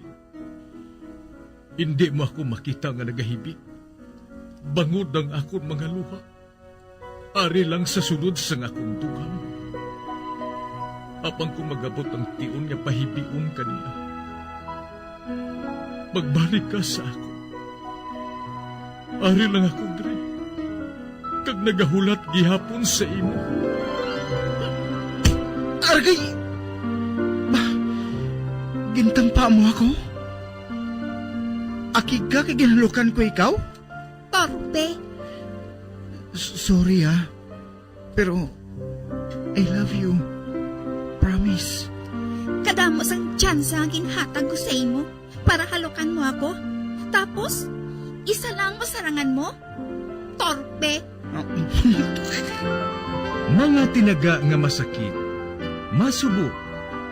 Hindi mo ako makita nga nagahibik, bangod ang akon mga luha. Ari lang sa sulod sang akon dughan. Apang kung mag-abot ang tion nga pahibion ka niya, magbalik ka sa akon. Ari lang ako diri, kag nagahulat gihapon sa imo. Argay! Ba, gintampa mo ako? Akig ka kay ginhalukan ko ikaw? Torpe. S-, sorry, ah. Pero, I love you. Promise. Kadamo sang tsansa ang ginhatag ko sa imo para halukan mo ako. Tapos, isa lang ang masarangan mo? Torpe. Mga tinaga nga masakit, masubo,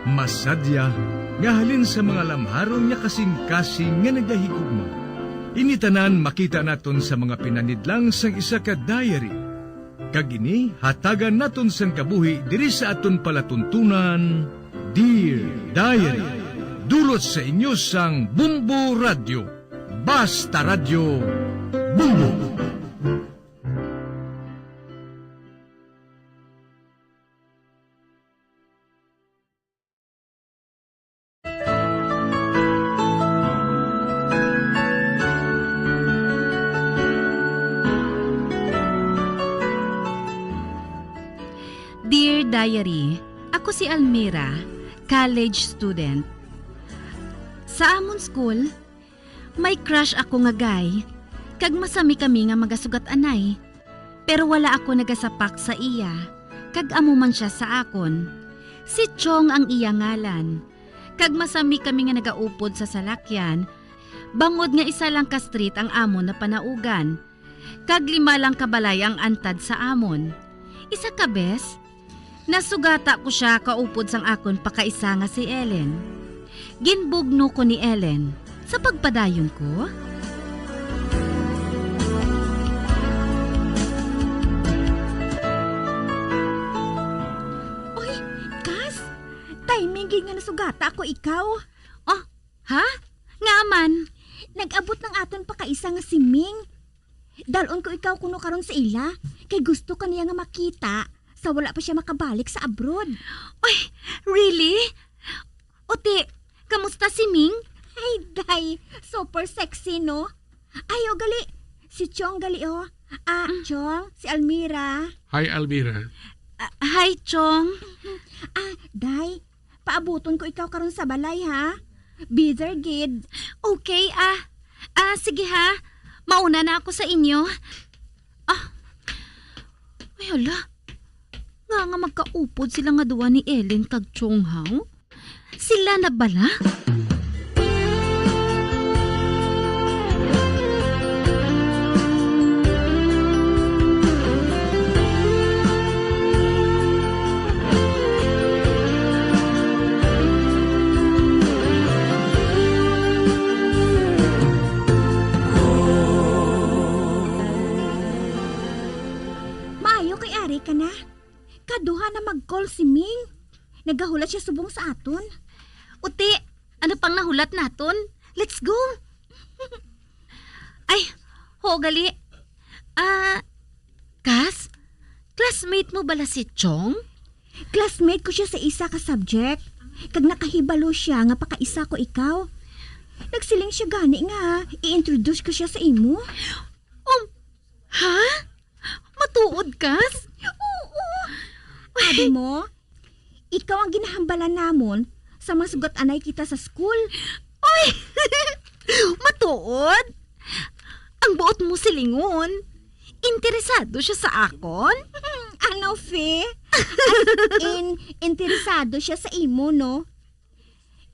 masadya, nga halin sa mga lamharon nga kasing-kasing nga nagahigugma. Ini tanan makita naton sa mga pinanidlang sang isa ka diary. Kag ini hatagan naton sang kabuhi diri sa aton palatuntunan, Dear Diary. Dulot sa inyo sang Bombo Radyo. Basta Radyo, Bombo! Dear Diary, ako si Almira, college student. Sa amon school, May crush ako nga guy, kag masami kami nga magasugat-anay. Pero wala ako nagasapak sa iya, kag amo man sia sa akon. Si Chong ang iya ngalan, kag masami kami nga nagaupod sa salakyan, bangod nga isa lang ka street ang amon napanaugan, kag lima lang ka balay ang antad sa amon. Isa ka bes, nasugata ko sia kaupod sang akon pakaisa nga si Ellen. Ginbugno ko ni Ellen sa pagpadayon ko. Oy, Kas! Timing gid nga nasugata ko ikaw. Oh, ha? Nga man? Nag-abot ng aton pakaisa nga si Ming. Dalon ko ikaw kuno karon sa ila, kay gusto ka niya nga makita sa wala pa siya makabalik sa abroad. Oy, really? Uti, kamusta si Ming? Ay, day, super sexy, no? Ay, o, gali, si Chong gali, oh. Ah, Mm. Chong, si Almira. Hi, Almira. Ah, hi, Chong. Ah, day, paabuton ko ikaw karon sa balay, ha? Bitter gid. Okay, ah. Ah, sige, ha. Mauna na ako sa inyo. Ah. Ay, hala. Nga nga magkaupod sila nga duwa ni Ellen kag Chong, ha? Sila na bala? Maayo kay ari ka na. Kaduha na mag-call si Ming. Nagahulat siya subong sa aton. Uti, ano pang nahulat naton? Let's go! Ay, ho, gali. Ah, Kas, classmate mo bala si Chong? Classmate ko siya sa isa ka subject. Kag nakahibalo siya nga pakaisa ko ikaw. Nagsiling siya gani nga i-introduce ko siya sa imo. Um, ha? Matuod, Kas? Oo. Abi mo, ikaw ang ginahambalan namon sa mga sugat-anay kita sa school. Oy! Matuod? Ang buot mo silingon, interesado siya sa akon? Ano, Fe? As in, interesado siya sa imo, no?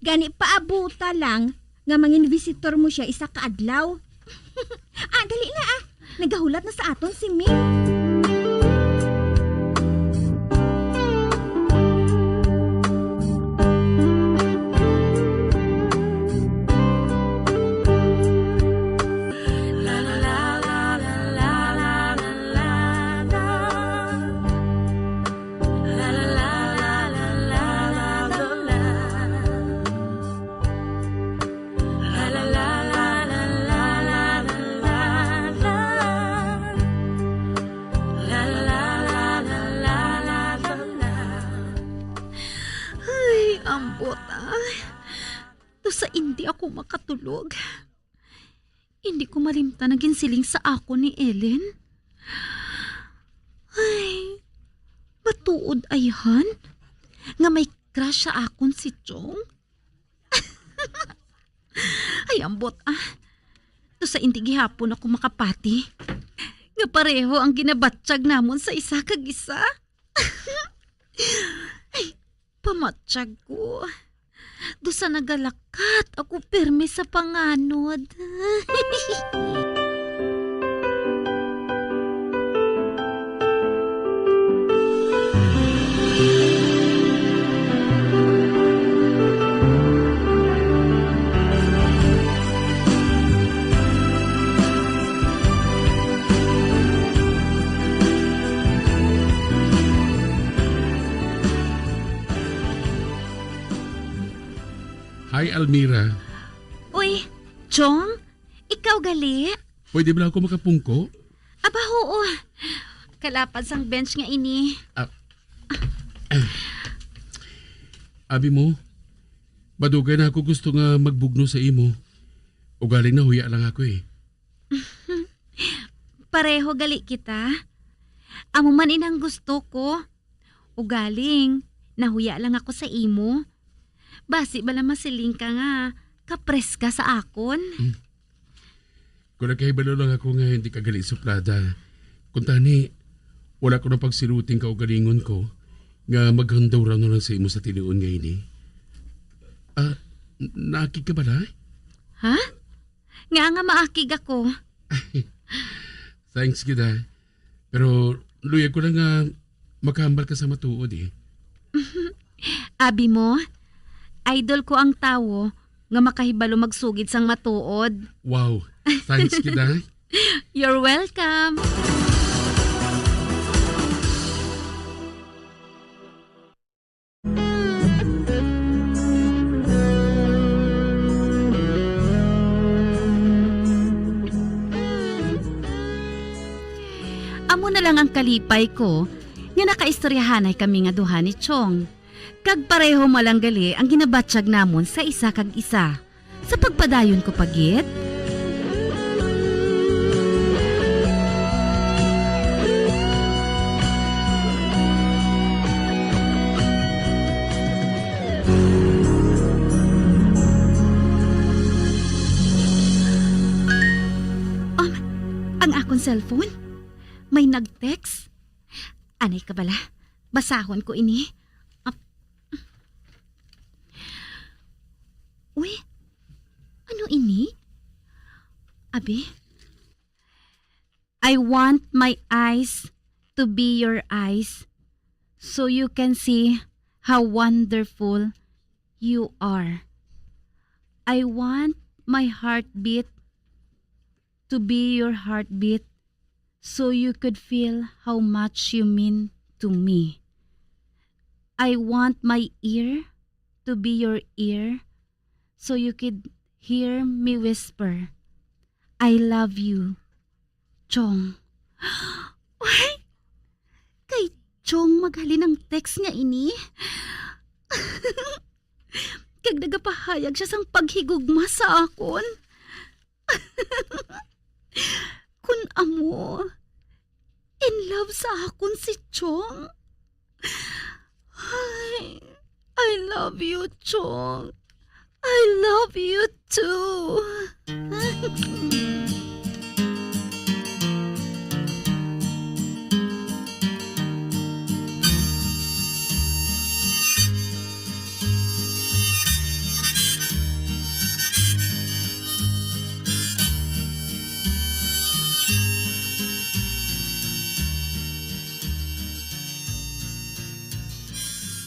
Gani, paabuta lang nga mangin visitor mo siya isa ka adlaw. Ah, dali na, ah. Nagahulat na sa aton si Ming. Ay, ambot, ah. Daw sa indi ako makatulog. Indi ko malimtan ang ginsiling sa akon ni Ellen. Ay, matuod ayhan nga may crush sa akon si Chong? Ay, ambot, ah. Daw sa indi gihapon ako makapati nga pareho ang ginabatyag namon sa isa kag isa. Ay, pamatyag ko. Daw sa nagalakat ako pirmi sa panganod. Hi, Almira. Uy, Chong, ikaw gali? Pwede ba ako makapungko? Aba, oo. Kalapad sang bench nga ini. Ah. Abi mo, madugay na ako gusto nga magbugno sa imo. Ugaling nahuya lang ako eh. Pareho gali kita. Amo man inang gusto ko. Ugaling, nahuya lang ako sa imo. Basi bala masiling ka nga kapres ka sa akon. Hmm. Kung nakahibalo lang ako nga hindi ka gali suplada, kung tani, wala ko na pagsiruting kaugalingon ko nga maghandawraw na lang sa imo sa tinuon nga ini. Ah, n-, naakig ka bala? Ha? Nga nga maakig ako? Thanks gid, ha. Pero luyag ko lang nga makahambal ka sa matuod, eh. Abi mo, idol ko ang tawo nga makahibalo magsugid sang matuod. Wow, thanks gid, ha. You're welcome. Amo na lang ang kalipay ko nga nakaistoryahanay kami nga duha ni Chong. Kag pareho man lang gali ang ginabatyag namon sa isa kag isa. Sa pagpadayon ko pa gid? Um, ang akon cellphone? May nag-text? Anay ka bala? Basahon ko ini. Ap-, Uy, ano ini? Abi? "I want my eyes to be your eyes so you can see how wonderful you are. I want my heartbeat to be your heartbeat so you could feel how much you mean to me. I want my ear to be your ear so you could hear me whisper, 'I love you, Chong.'" Ay, kay Chong maghalin ang text nga ini. Kag nagapahayag siya sang paghigugma sa akon. Kun amo, in love sa akon si Chong. Ay, I love you, Chong. I love you too.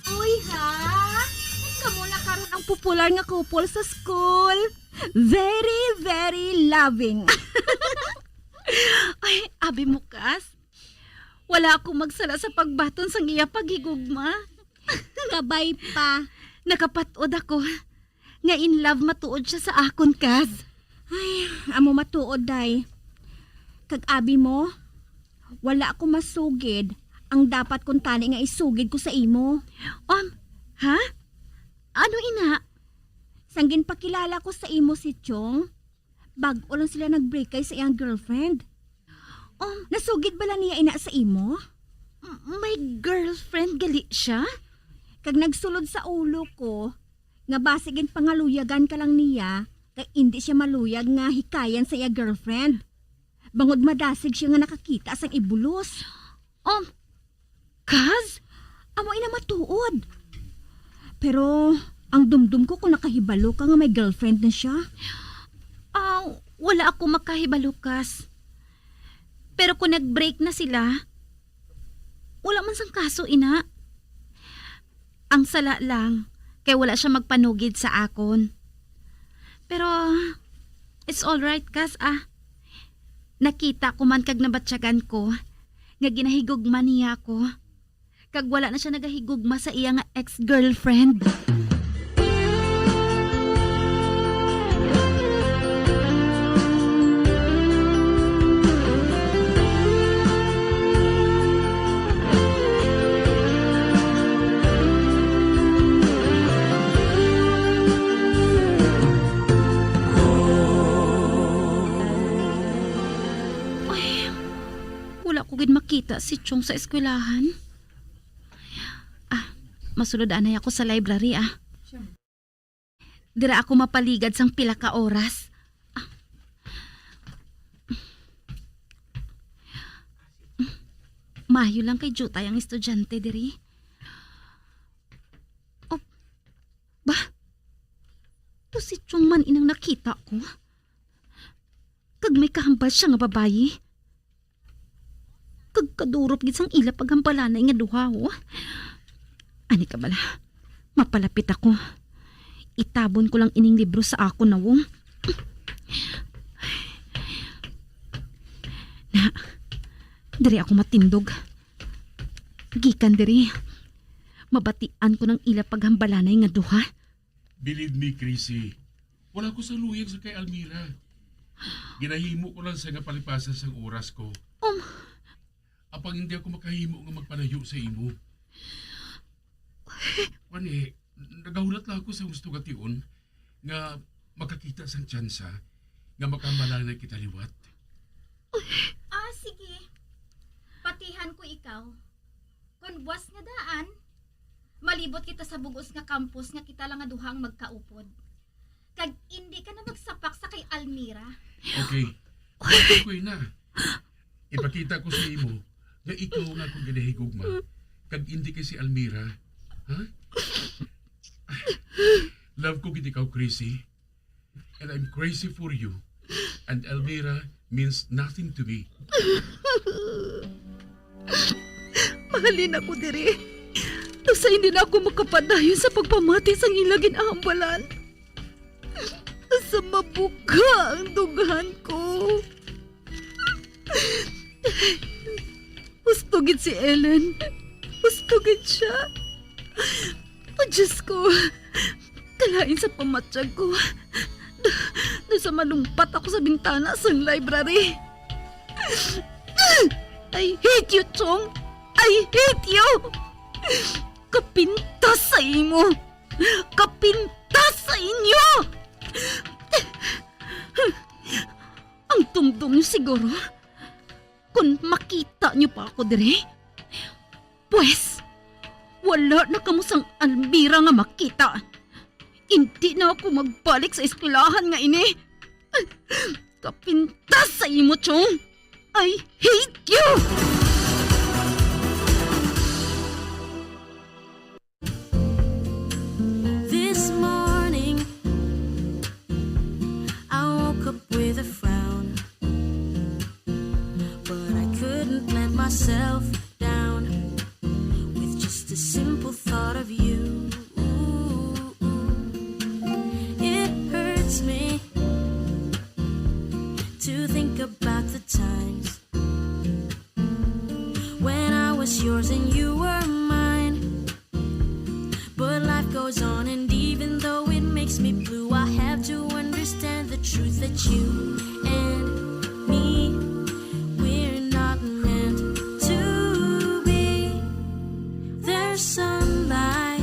Uy, ha? Kamo na karon ang popular nga couple sa school. Very, very loving. Ay, abi mo, Kas. Wala ako magsala sa pagbaton sang iya paghigugma. Kabay pa. Nakapat-od ako nga in love matuod siya sa akon, Kas. Ay, amo matuod, day. Kag abi mo, wala ako masugid ang dapat kuntani nga isugid ko sa imo. Um, ha? Ano ina? Sang ginpakilala ko sa imo si Chong, bag-o lang sila nag-break kay sa iyang girlfriend. Um, nasugid bala niya ina sa imo? M-, may girlfriend gali siya? Kag nagsulod sa ulo ko nga basig ginpangaluyagan ka lang niya kay indi siya maluyag nga hikayan sa iya girlfriend. Bangod madasig siya nga nakakita sang ibulos. Um, Kaz? Amo ina matuod. Pero ang dumdum ko kung nakahibalo ka nga may girlfriend na siya. Ah, wala ako makahibalo, Kaz. Pero kung nag-break na sila, wala man sang kaso, ina. Ang sala lang, kay wala siya magpanugid sa akon. Pero, it's all right, Kaz, ah. Nakita ko man kag nabatyagan ko nga ginahigugma niya ako. Kag wala na siya nagahigugma sa iya nga ex-girlfriend. Ay, wala ko gid makita si Chong sa eskwelahan. Ah, masulod anay ako sa library, ah. Dira ako mapaligad sang pila ka oras. Ah. Maayo lang kay diutay ang estudyante diri. Oh, ba? To si Chong man inang nakita ko. Kag may kahambal siya nga babayi. Kag kadurop gid sang ila paghambalanay nga duha, oh. Ani ka bala? Mapalapit ako. Itabon ko lang ining libro sa akon nawong. Na, diri ako matindog. Gikan diri, mabatian ko nang ila paghambalanay nga duha. Believe me, Chrissy, wala ko sa luyag sa kay Almira. Ginahimo ko lang sa nga palipasan sang oras ko. Um. Apang hindi ako makahimo nga magpalayo sa imo. Kwan eh, nagahulat lang ako sa gusto nga tion nga makakita sang tsansa nga makamalanay kita liwat. Ah, sige. Patihan ko ikaw. Kon buwas nga daan, malibot kita sa bug-os nga campus nga kita lang nga duha ang magkaupod. Kag indi ka na magsapak sa kay Almira. Okay. Okay na. Ipakita ko sa imo nga ikaw nga akong ginahigugma, kag indi kay si Almira. Ha? Love ko gid ikaw, Chrissy. And I'm crazy for you. And Almira means nothing to me. Mahalin ako diri. Sa hindi na ako makapadayon sa pagpamati sang ila ginahambalan. Sa mabuka ang dughan ko. Husto gid si Ellen. Husto gid siya. O Diyos ko, kalain sa pamatyag ko. Daw sa malumpat ako sa bintana sang library. I hate you, Chong! I hate you! Kapintas sa imo! Kapintas sa inyo! Ang dumdom niyo siguro, kung makita niyo pa ako diri, pwes, wala na kamo sang Almira nga makita. Indi na ako magbalik sa eskwelahan nga ini. Kapintas sa imo, Chong. I hate you! This morning, I woke up with a frown, but I couldn't let myself down with just a simple thought of you. It hurts me to think about the times when I was yours and you were mine. But life goes on, and even though it makes me blue, I have to understand the truth that you and me, we're not meant to be. There's sunlight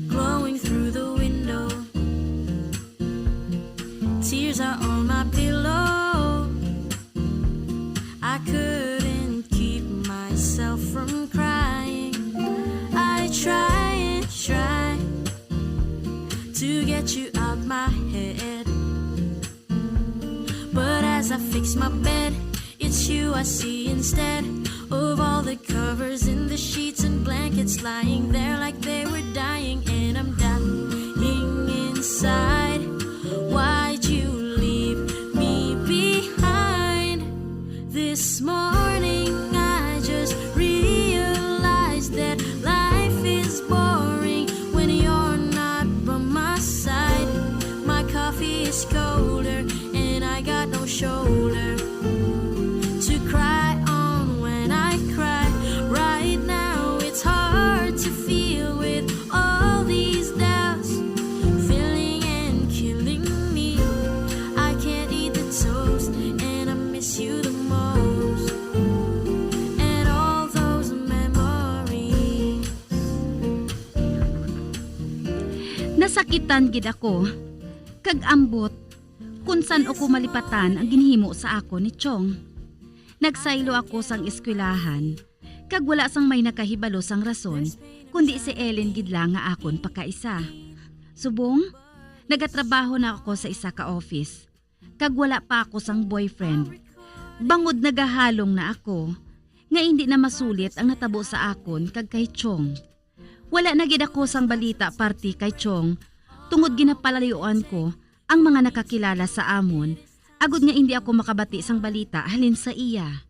glowing through the window. Tears are on my pillow. I couldn't keep myself from crying. I try and try to get you out my head. But as I fix my bed, it's you I see instead of all the covers in the sheets and blankets lying there like they were dying. And I'm dying inside. Why'd you leave me behind? This morning I just realized that life is boring when you're not by my side. My coffee is colder and I got no shoulder to cry on when I cry. Right now it's hard to feel with all these doubts filling and killing me. I can't eat the toast and I miss you the most. And all those memories. Nasakitan gid ako, kag ambot kung san-o ko malipatan ang ginhimo sa akon ni Chong. Nagsaylo ako sang eskwelahan, kag wala sang may nakahibalo sang rason, kundi si Ellen gid lang nga akon pakaisa. Subong, nagatrabaho na ako sa isa ka office, kag wala pa ako sang boyfriend. bangod nagahalong na ako nga indi na masulit ang natabo sa akon kag kay Chong. Wala na gid ako sang balita parte kay Chong, tungod ginapalayuan ko ang mga nakakilala sa amon, agod nga indi ako makabati sang balita halin sa iya.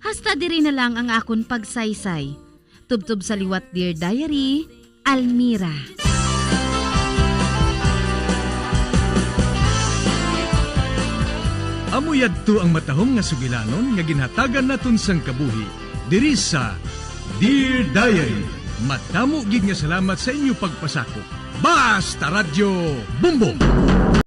Hasta diri na lang ang akon pagsaysay. Tubtob sa liwat, Dear Diary, Almira. Amo yadto ang matahom nga sugilanon nga ginhatagan naton sang kabuhi diri sa Dear Diary. Madamo gid nga salamat sa inyo pagpasakop. Basta Radyo Bumbong!